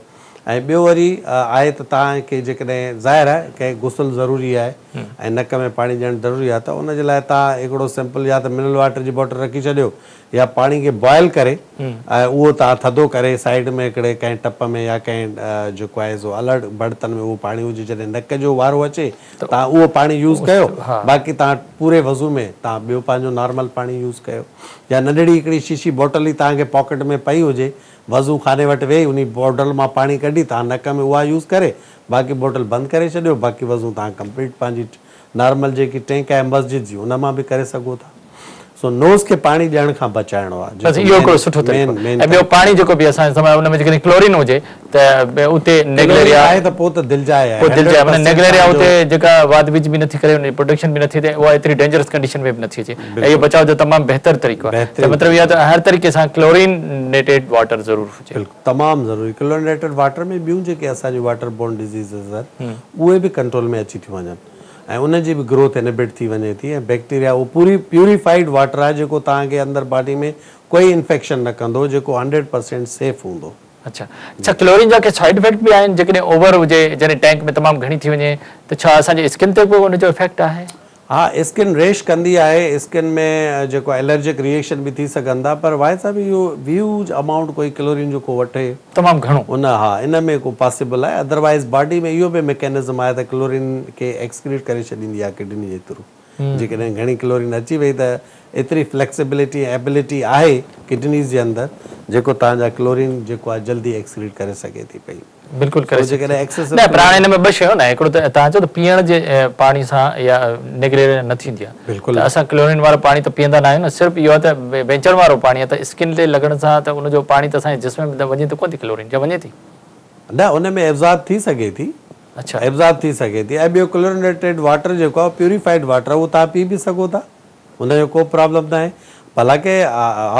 ۽ ٻيو وري آهي ته توهان کي جيڪڏهن ظاهر آهي ڪي غسل ضروري آهي ۽ نڪ ۾ پاڻي ڏيڻ ضروري آهي ته ان جي لاء توهان هڪڙو سمپل يا ته منرل واٽر جي باٽل رکي ڇڏيو يا پاڻي کي بوائل ڪري ۽ اهو توهان ٿڌو ڪري سائيڊ ۾ هڪڙي ڪنهن ٽپ ۾ يا ڪنهن جيڪو آهي سو الڳ برتن ۾ اهو پاڻي هجي جڏهن نڪ جو وارو اچي توهان اهو پاڻي يوز ڪيو باقي توهان پوري وضو ۾ توهان ٻيو پنهنجو نارمل پاڻي يوز ڪيو يا ننڍڙي هڪڙي شيشي باٽل ئي توهان کي پاڪيٽ ۾ پئي هجي وضو خاني وٽ ويهي انهي بوٽل مان پاڻي ڪڍي توهان نڪ ۾ اها يوز ڪري باقي بوٽل بند ڪري ڇڏيو باقي وضو توهان ڪمپليٽ پنهنجي نارمل جيڪي ٽينڪ آهي مسجد جي ان مان به ڪري سگهو ٿا سو نوز کي پاڻي ڏيڻ کان بچائڻو آهي بس جيڪو اهو هڪڙو مين سٺو طريقو مين مين ۽ ٻيو طريقو پاڻي جيڪو به اسان استعمال ان ۾ جيڪڏهن ڪلورين هجي ته اتي ڪلورين نيگليريا آهي ته پوء ته دلجاء آهي پوء دلجاء معنيٰ 100% نيگليريا توهان جو اتي جيڪا واڌ ويجهه به نٿي ڪري ان جي پروڊڪشن به نٿي ٿئي اها ايتري ڊينجرس ڪنڊيشن ۾ به نٿي اچي ۽ اهو بلڪل بچاء جو تمام بهتر طريقو آهي ته بهترين مطلب اهو طريقو آهي ته هر طريقي سان ڪلورينيٽيڊ واٽر ضرور هجي. بلڪل تمام ضروري ڪلورينيٽيڊ واٽر ۾ ٻيون جيڪي اسان جون واٽر بورن ڊزيزز آهن اهي به ڪنٽرول ۾ اچي ٿيون وڃن ۽ ان جي به گروٿ انهبٽ ٿي وڃي ٿي ۽ بيڪٽيريا اهو پوري پيوريفائيڊ واٽر آهي جيڪو توهان کي اندر باڊي ۾ ڪوئي انفيڪشن نه ڪندو جيڪو 100% سيف هوندو. اڇا ڇا ڪلورين جا ڪي سائيڊ افيڪٽ به آهن جيڪڏهن اوور هجي جڏهن ٽينڪ ۾ تمام گهڻي ٿي وڃي ته ڇا اسان جي اسڪن تي به ان جو افيڪٽ آهي؟ ها اسڪن ريش ڪندي آهي اسڪن ۾ جيڪو الرجڪ ريئيڪشن به ٿي سگهن ٿا پر واحد صاحب اهو هيوج امائونٽ ڪوئي ڪلورين جو ڪو وٺي تمام گهڻو. ان ها ان ۾ ڪو پاسيبل آهي ادروائيز باڊي ۾ اهو به ميڪينزم آهي ته ڪلورين کي ايڪسڪريٽ ڪري ڇڏيندي آهي ڪڊني جي ٿرو جيڪڏهن گهڻي ڪلورين اچي وئي ته ايتري فليڪسبلٽي ۽ ايبلٽي آهي ڪڊنيز جي اندر جيڪو توهان جا ڪلورين جيڪو آهي جلدي ايڪسڪريٽ ڪري سگهي ٿي پئي. بلڪل ڪري سو سگهي جيڪڏهن ٿي. ايڪسيسو نه پر هاڻي ڪلورين هن ۾ ٻه شيون نه هڪڙو ته توهان چئو ته پيئڻ جي پاڻي سان اها نيگليريا نه ٿيندي آهي بلڪل ته اسان ڪلورين وارو پاڻي ته پيئندا نه آهيون نه صرف اهو آهي ته وهنجڻ وارو پاڻي آهي ته اسڪن تي لڳڻ سان ته ان جو پاڻي ته اسان جي جسم ۾ وڃي ته ڪونه ٿي ڪلورين يا وڃي ٿي؟ نه ان ۾ ابزارب ٿي سگهي ٿي. اڇا. ابزارب ٿي سگهي ٿي ۽ ٻيو ڪلورينيٽيڊ واٽر جيڪو آهي پيوريفائيڊ واٽر آهي اهو توهان پي به سگهو ٿا ان جو ڪو پرابلم ناهي حالانڪه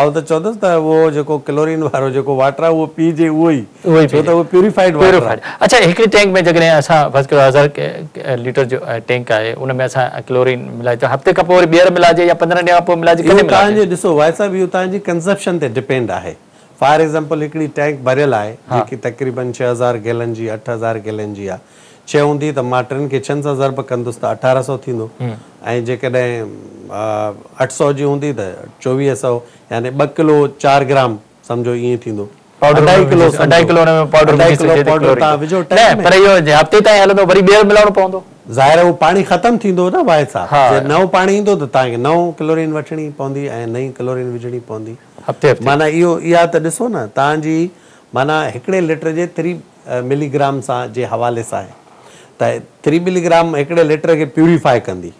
آئون ته چوندس ته اهو جيڪو ڪلورين وارو جيڪو واٽر آهي اهو پيئجي اهو ئي اهو ئي ڇو ته اهو پيوريفائيڊ واٽر آهي. پيوريفائيڊ اڇا هڪڙي ٽينڪ ۾ جيڪڏهن اسان فرض ڪيو 1000 ليٽر جو ٽينڪ آهي ان ۾ اسان ڪلورين ملائي ته هفتي کان پوء وري ٻيهر ملائجي يا 15 ڏينهن کان پوء ملائجي اهو ڪڏهن توهان ملائجي؟ جي ڏسو واحد صاحب اهو توهان جي ڪنزپشن تي ڊپينڊ آهي فار ايگزامپل هڪڙي ٽينڪ ڀريل آهي جيڪي تقريبن 6000 گيلن جي 8000 گيلن جي آهي ڇهه هوندي ته مان ٽن کي ڇهن سان ضرب ڪندس ته 1800 ٿيندو ۽ جيڪڏهن 800 جي هوندي ته 2400 يعني ٻه ڪلو چار گرام سمجهو ائين ٿيندو اڍائي ڪلو اڍائي ڪلو ان ۾ پائوڊر اڍائي ڪلو پائوڊر توهان وجهو نه پر اهو هفتي تائين هلندو وري ٻيهر ملائڻو پوندو. ظاهر آهي اهو پاڻي ختم ٿيندو نه واحد صاحب جڏهن نئون پاڻي ايندو ته توهان کي نئون ڪلورين وٺڻي پوندي ۽ نئين ڪلورين وجهڻي پوندي. هفتي هفتي. معنيٰ اهو اها ته ڏسو نه توهان جي معنيٰ هڪڙي ليٽر جي ٿري ملي گرام سان جي حوالي سان آهي ته ٿري ملي گرام هڪڙي ليٽر کي پيوريفائي ڪندي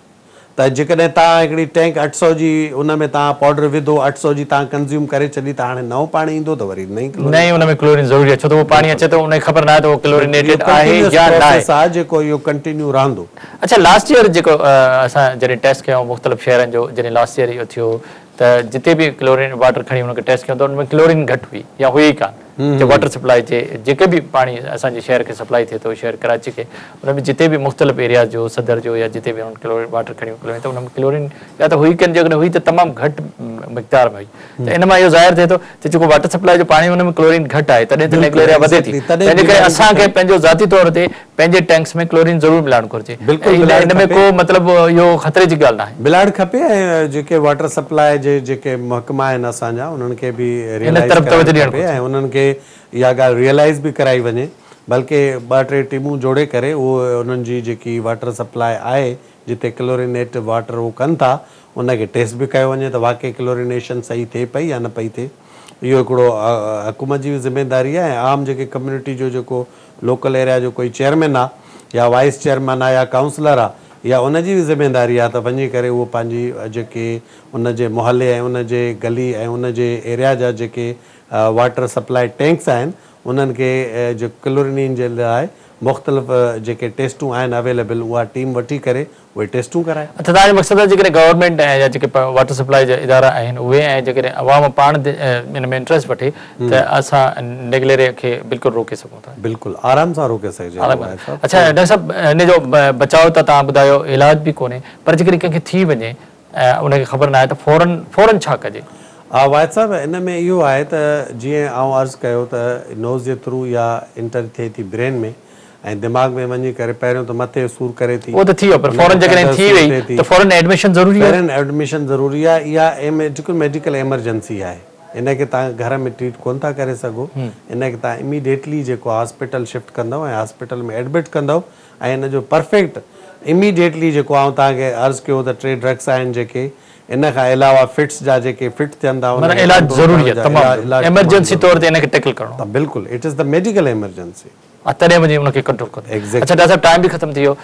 ته جيڪڏهن توهان هڪڙي ٽينڪ 800 جي ان ۾ توهان پائوڊر وڌو 800 جي توهان ڪنزيوم ڪري ڇڏي ته هاڻي نئون پاڻي ايندو ته وري نئين ڪلورين نئين ان ۾ ڪلورين ضروري آهي ڇو ته اهو پاڻي اچي ٿو ان کي خبر ناهي ته اهو اهو ڪلورينيٽيڊ آهي ڪنٽينيوس يا ناهي. پروسيس آهي جيڪو اهو ڪنٽينيو رهندو. اڇا لاسٽ ييئر جيڪو اسان جڏهن ٽيسٽ ڪيو مختلف شهرن جو جڏهن لاسٽ ييئر اهو ٿيو ته جتي به ڪلورين واٽر کڻي انهن کي ٽيسٽ ڪيو ته ان ۾ ڪلورين گهٽ هئي يا هئي ئي ڪانه جو واٽر سپلائي جي جيڪي به پاڻي اسان جي شهر کي سپلائي ٿئي ٿو شهر ڪراچي کي ان ۾ جتي به مختلف ايرياز جو صدر جو يا جتي به انهن ڪلورين واٽر کڻي ڪلورين ته ان ۾ ڪلورين يا ته هئي ڪين جيڪڏهن هئي ته تمام گهٽ مقدار ۾ هئي ته ان مان اهو ظاهر ٿئي ٿو ته جيڪو واٽر سپلائي جو پاڻي ان ۾ ڪلورين گهٽ آهي تڏهن ته بلڪل نيگليريا وڌي ٿي ايگزيڪٽلي تڏهن تنهن جي ڪري بيماريون اسان کي پنهنجو ذاتي طور تي پنهنجي ٽينڪس ۾ ڪلورين ضرور ملائڻ گهرجي بلڪل ملائڻ ان ۾ کپي. ڪو مطلب اهو خطري جي ڳالهه ناهي. ملائڻ کپي ۽ جيڪي واٽر سپلاء جي جيڪي محڪما آهن اسان جا انهن کي به ان ريئلائيز طرف ڪرائڻ توجه ڏيڻ کپي گهرجي. ۽ انهن کي اها ڳالهه ريئلائيز به ڪرائي وڃي بلڪه ٻه ٽي ٽيمون جوڙي ڪري اهو انهن جي جيڪي واٽر سپلاء آهي جتي ڪلورينيٽ واٽر اهو ڪن ٿا ان کي ٽيسٽ به ڪيو وڃي ته واقعي ڪلورينيشن صحيح ٿئي پئي يا نه پئي ٿئي اهو هڪڙو حڪومت جي به ذميداري آهي ۽ عام جيڪي ڪميونٽي جو جيڪو لوڪل ايريا جو ڪوئي چيئرمين آ يا وائيس چيئرمين آ يا ڪائونسلر آ اها ان جي به ذميداري آ ته وڃي ڪري اهو پنهنجي جيڪي ان جي محلي ۽ ان جي گلي ۽ ان جي ايريا جا جيڪي واٽر سپلاء ٽينڪس آهن انهن کي جيڪو ڪلورينين جي لاء مختلف جيڪي ٽيسٽون آهن اويليبل اها ٽيم وٺي ڪري اهي ٽيسٽون ڪرائي. اڇا توهان جو مقصد آهي جيڪڏهن گورنمينٽ ۽ يا جيڪي واٽر سپلائي جا ادارا آهن اهي ۽ جيڪڏهن عوام پاڻ ان ۾ انٽريسٽ وٺي ته اسان نيگليريا کي بلڪل روڪي سگهون ٿا. بلڪل آرام سان روڪي سگهجي ٿو واحد صاحب. اڇا ڊاڪٽر صاحب ان جو بچاء ته توهان ٻڌايو علاج به ڪونهي پر جيڪڏهن ڪنهن کي ٿي وڃي ۽ ان کي خبر ناهي ته فورن فورن ڇا ڪجي؟ ها واحد صاحب ان ۾ اهو آهي ته جيئن آئون عرض ڪيو ته نوز جي ٿرو اها انٽر ٿئي ٿي برين ۾ ۽ دماغ ۾ وڃي ڪري پهريون ته مٿي جو سور ڪري ٿي اهو ته ٿي ويو پر ان فورن کان جيڪڏهن ڪنڌ ٿي سور وئي ٿئي ٿي ته فورن ايڊميشن ضروري آهي. فورن ايڊميشن ضروري آهي اها ميڊيڪل ايمرجنسي آهي ان کي توهان گهر ۾ ٽريٽ ڪونه ٿا ڪري سگهو ان کي توهان اميڊيٽلي جيڪو هاسپيٽل شفٽ ڪندؤ ۽ هاسپيٽل ۾ ايڊمٽ ڪندؤ ۽ ان جو پرفيڪٽ اميڊيٽلي جيڪو آئون توهان کي عرض ڪيو ته ٽي ڊرگس آهن جيڪي ان کان علاوه فٽس جا جيڪي فٽ ٿين ٿا معنيٰ علاج ضروري آهي تمام ايمرجنسي طور تي ان کي ٽيڪل ڪرڻو آهي بلڪل it is the medical emergency تڏهن وڃي ان کي ڪنٽرول ڪندو. اڇا ڊاڪٽر صاحب ٽائيم به ختم ٿي ويو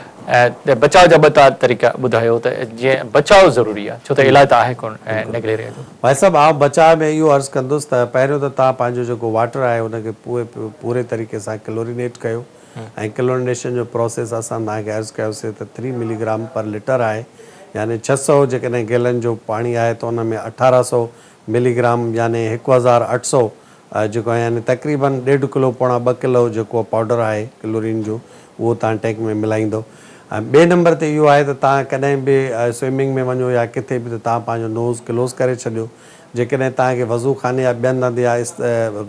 ۽ بچاء جا ٻه طريقا ٻڌايو ته جيئن بچاء ضروري آهي ڇو ته علاج ته آهي ڪونه نيگليريا جو. ڀائي صاحب آئون بچاء ۾ اهو عرض ڪندس ته پهريون ته توهان پنهنجو جيڪو واٽر آهي ان کي پوري طريقي سان ڪلورينيٽ ڪيو ۽ ڪلورينيشن جو پروسيس اسان توهان کي عرض ڪيوسي ته ٿري ملي گرام پر لٽر آهي يعني 600 جيڪڏهن گيلن جو پاڻي آهي ته ان ۾ 1800 ملي گرام يعني 1800 جيڪو آهي يعني تقريبن ڏيڍ ڪلو پوڻا ٻه ڪلو جيڪو پائوڊر آهي ڪلورين جو اهو توهان ٽينڪ ۾ ملائيندو ۽ ٻئي نمبر تي اهو آهي ته توهان ڪڏهن به سوئمنگ ۾ وڃو يا ڪٿي به ته توهان پنهنجو نوز ڪلوز ڪري ڇڏيو جيڪڏهن توهان کي وضو خاني يا ٻين هنڌ يا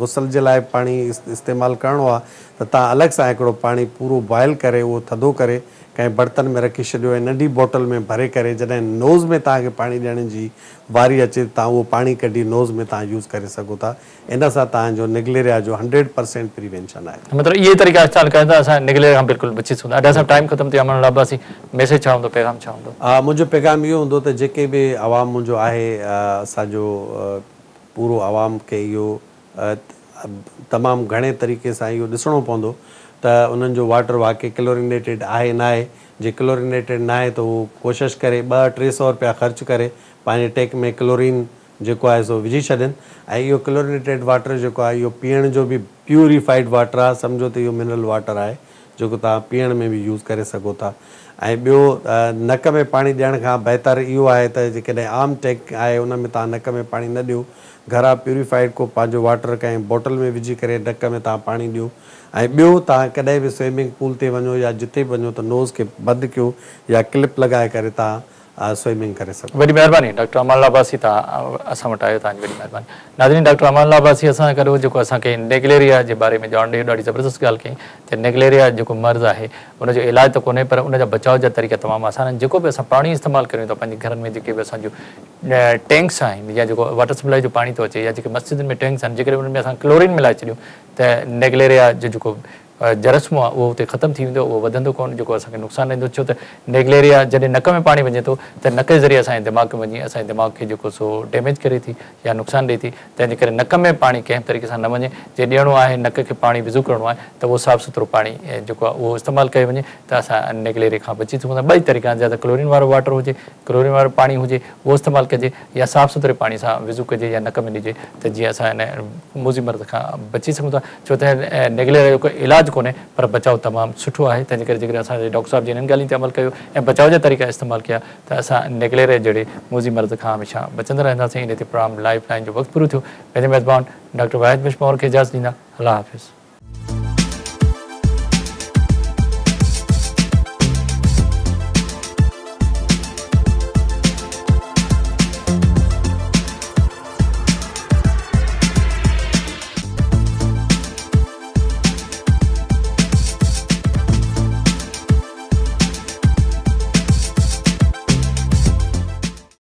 غسل جي لاء پاڻي استعمال ڪرڻو آهي ته توهان الڳ سان هڪڙو پاڻي پورو بوائل ڪري اهو ٿڌو ڪري ڪنهن برتن ۾ رکي ڇڏيو ۽ ننڍي بوٽل ۾ ڀري ڪري جڏهن نوز ۾ توهان کي پاڻي ڏيڻ جي واري اچي ته توهان اهو پاڻي ڪڍي نوز ۾ توهان يوز ڪري سگهو ٿا ان سان توهان جو نگليريا جو 100% پريوينشن آهي. مطلب اهي طريقا استعمال ڪيون ته اسان نگليريا کان بلڪل بچي سگهون ٿا. ڊاڪٽر صاحب ٽائيم ختم ٿي ويو امان الله عباسي ميسيج ڇا هوندو پيغام ڇا هوندو؟ منهنجو پيغام اهو هوندو ته جيڪي به عوام منهنجو آهي اسان جو پورو عوام کي اهو تمام گهڻي طريقي سان اهو ڏسڻو پوندو ته انهن جو واٽر واقعي ڪلورينيٽيڊ آهي ناهي جي ڪلورينيٽيڊ ناهي ته هو ڪوشش ڪري ٻه ٽي سئو رپيا خرچ ڪري پنهنجي ٽينڪ ۾ ڪلورين جيڪو آهي سو وجهي ڇڏين ۽ اهو ڪلورينيٽيڊ واٽر جيڪو آهي اهو پيئڻ جو به پيوريفائيڊ واٽر آهي سمجهو ته اهو منرل واٽر آهي جيڪو توهان پيئڻ ۾ به يوز ڪري سگهو ٿا ۽ ٻيو نڪ ۾ پاڻي ڏيڻ کان بهتر اهو آهي ته جيڪڏهن عام ٽينڪ آهي ان ۾ توهان نڪ ۾ پاڻي نه ڏيو گهران پيوريفائيڊ ڪو پنهنجو واٽر ڪنهن بوٽل ۾ وجهي ڪري نڪ ۾ توهان پاڻي ڏيو ۽ ٻيو توهان ڪڏهن به سوئمنگ پول تي وڃو يا جتي به وڃو ته نوز کي بند ڪيو يا ڪلپ لڳائي ڪري توهان سوئمنگ ڪري سگهو. وڏي مهرباني ڊاڪٽر امان الله عباسي توهان اسان وٽ آيو توهان جي وڏي مهرباني. ناظرين ڊاڪٽر امان الله عباسي اسان سان گڏ هو جيڪو اسان کي نيگليريا جي باري ۾ ڄاڻ ڏئي ڏاڍي زبردست ڳالهه ڪئي ته نيگليريا جيڪو مرض آهي ان جو علاج ته ڪونهي پر ان جا بچاء جا طريقا تمام آسان آهن جيڪو به اسان پاڻي استعمال ڪريون ٿا پنهنجي گهرن ۾ جيڪي به اسان جون ٽينڪس آهن يا جيڪو واٽر سپلائي جو پاڻي ٿو اچي يا جيڪي مسجدن ۾ ٽينڪس آهن جيڪڏهن انهن ۾ اسان ڪلورين ملائي ڇڏيون ته نيگليريا جو جيڪو جراثيم آهي اهو اتي ختم ٿي ويندو اهو وڌندو ڪونه جيڪو اسان کي نقصان ڏيندو ڇو ته نيگليريا جڏهن نڪ ۾ پاڻي وڃي ٿو ته نڪ جي ذريعي اسان جي دماغ ۾ وڃي اسان جي دماغ کي جيڪو سو ڊيميج ڪري ٿي يا نقصان ڏئي ٿي تنهن جي ڪري نڪ ۾ پاڻي ڪنهن به طريقي سان نه وڃي جي ڏيڻو آهي نڪ کي پاڻي وضو ڪرڻو آهي ته اهو صاف سٿرو پاڻي جيڪو آهي اهو استعمال ڪيو وڃي ته اسان نيگليريا کان بچي سگهون ٿا ٻئي طريقا آهن يا ته ڪلورين وارو واٽر هجي ڪلورين وارو پاڻي هجي اهو استعمال ڪجي يا صاف سٿري پاڻي سان وضو ڪجي يا نڪ ۾ ڏجي ته جيئن اسان ان موذي مرض کان بچي سگهون ٿا ڇو ته نيگليريا جو ڪو علاج ڪونهي پر بچاء تمام سٺو آهي تنهن جي ڪري جيڪڏهن اسان جي ڊاڪٽر صاحب جي انهن ڳالهين تي عمل ڪيو ۽ بچاء جا طريقا استعمال ڪيا ته اسان نيگليريا جهڙي موذي مرض کان هميشه بچندا رهنداسين انهي تي پروگرام لائيف لائين جو وقت پورو ٿيو پنهنجي ميزبان ڊاڪٽر واحد بخش پنهور کي اجازت ڏيندا الله حافظ.